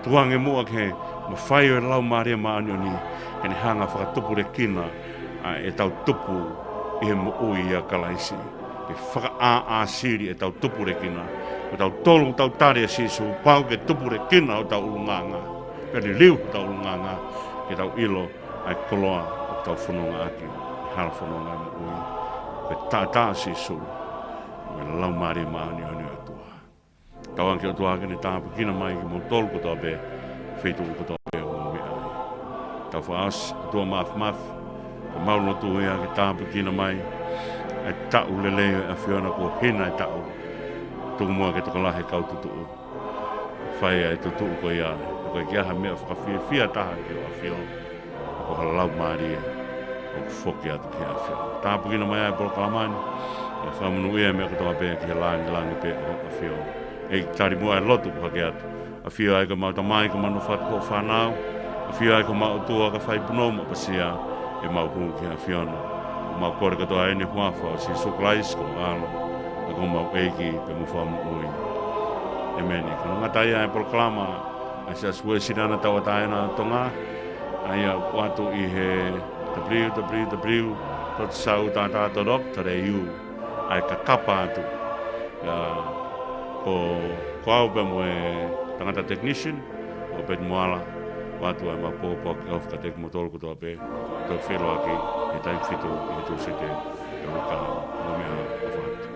tukuange muʻa ke mafai ʻo e Laumālie Māʻoniʻoni, ke ne hanga fakatupulekina ʻa ʻetau tupu ʻi he moʻui ʻia Kalaisi. Ke fakaʻāʻāsili ʻetau tupulekina. Ko tautolu ʻoku tau tali ʻa Sīsū, pau ke tupulekina hotau ʻulungaanga. Pea liliu hotau ʻulungaanga, ke tau ʻilo ʻa e koloa ʻoku tau fononga ʻaki ʻi he hala fononga ʻo e moʻui. Ko e taʻataʻa ʻo Sīsū, mo e Laumālie Māʻoniʻoni ʻo e ʻOtua. Tauange ki he ʻOtua ke ne tāpuekina mai kimoutolu kotoa pē, feituʻu kotoa pē ʻoku mou meʻa ai. Tau fakaʻosi, ʻOtua Māfimafi, ko ʻemau lotu ia ke tāpuekina mai ʻa e taʻu lelei ʻo e ʻAfiona, kuo hina e taʻu. Tuku muʻa ke tokolahi e kau tutuʻu. Fai ʻa e tutuʻu ko ia, ko e ʻikai ha meʻa fakafiefia taha ki hoʻo ʻAfio, ko ho Laumālie. ʻoku foki atu ki he ʻAfiona. Tāpuekina mai ʻa e polokalama ni, ʻe fakamonūʻia e meʻa kotoa pē ki he langilangi pē ʻo e ʻAfiona. ʻEiki, tali muʻa e lotu ʻoku hake atu. ʻAfio ai ko homau Tamai, ko homau nofo atu ko hoʻo fānau. ʻAfio ai ko homau ʻOtua, ka fai punou mo ʻapasia ʻemau hū ki he ʻAfiona. ʻOku mau kole kotoa ʻi he huafa ʻo Sīsū Kalaisi ko ho ʻAlo, ʻa ko homau ʻEiki pea mo Fakamoʻui. ʻĒmeni. Ko hono ngata ia e polokalama ʻa e Siasi Uēsiliana Tauʻatāina ʻo Tonga, ʻa ia ʻoku ʻoatu ʻi he www dot sautata dot org dot au, ʻa e kakapa atu. Ia, ko, ko au pea mo e tangata technician, ʻo Peti Moala, ʻoatu ai ʻemau pōpoaki ofi kiate kimoutolu kotoa pē, toki feʻiloaki he taimi fitu ʻi he Tūsite, ʻi he uike kahaʻu, mo e meʻa ʻofa atu.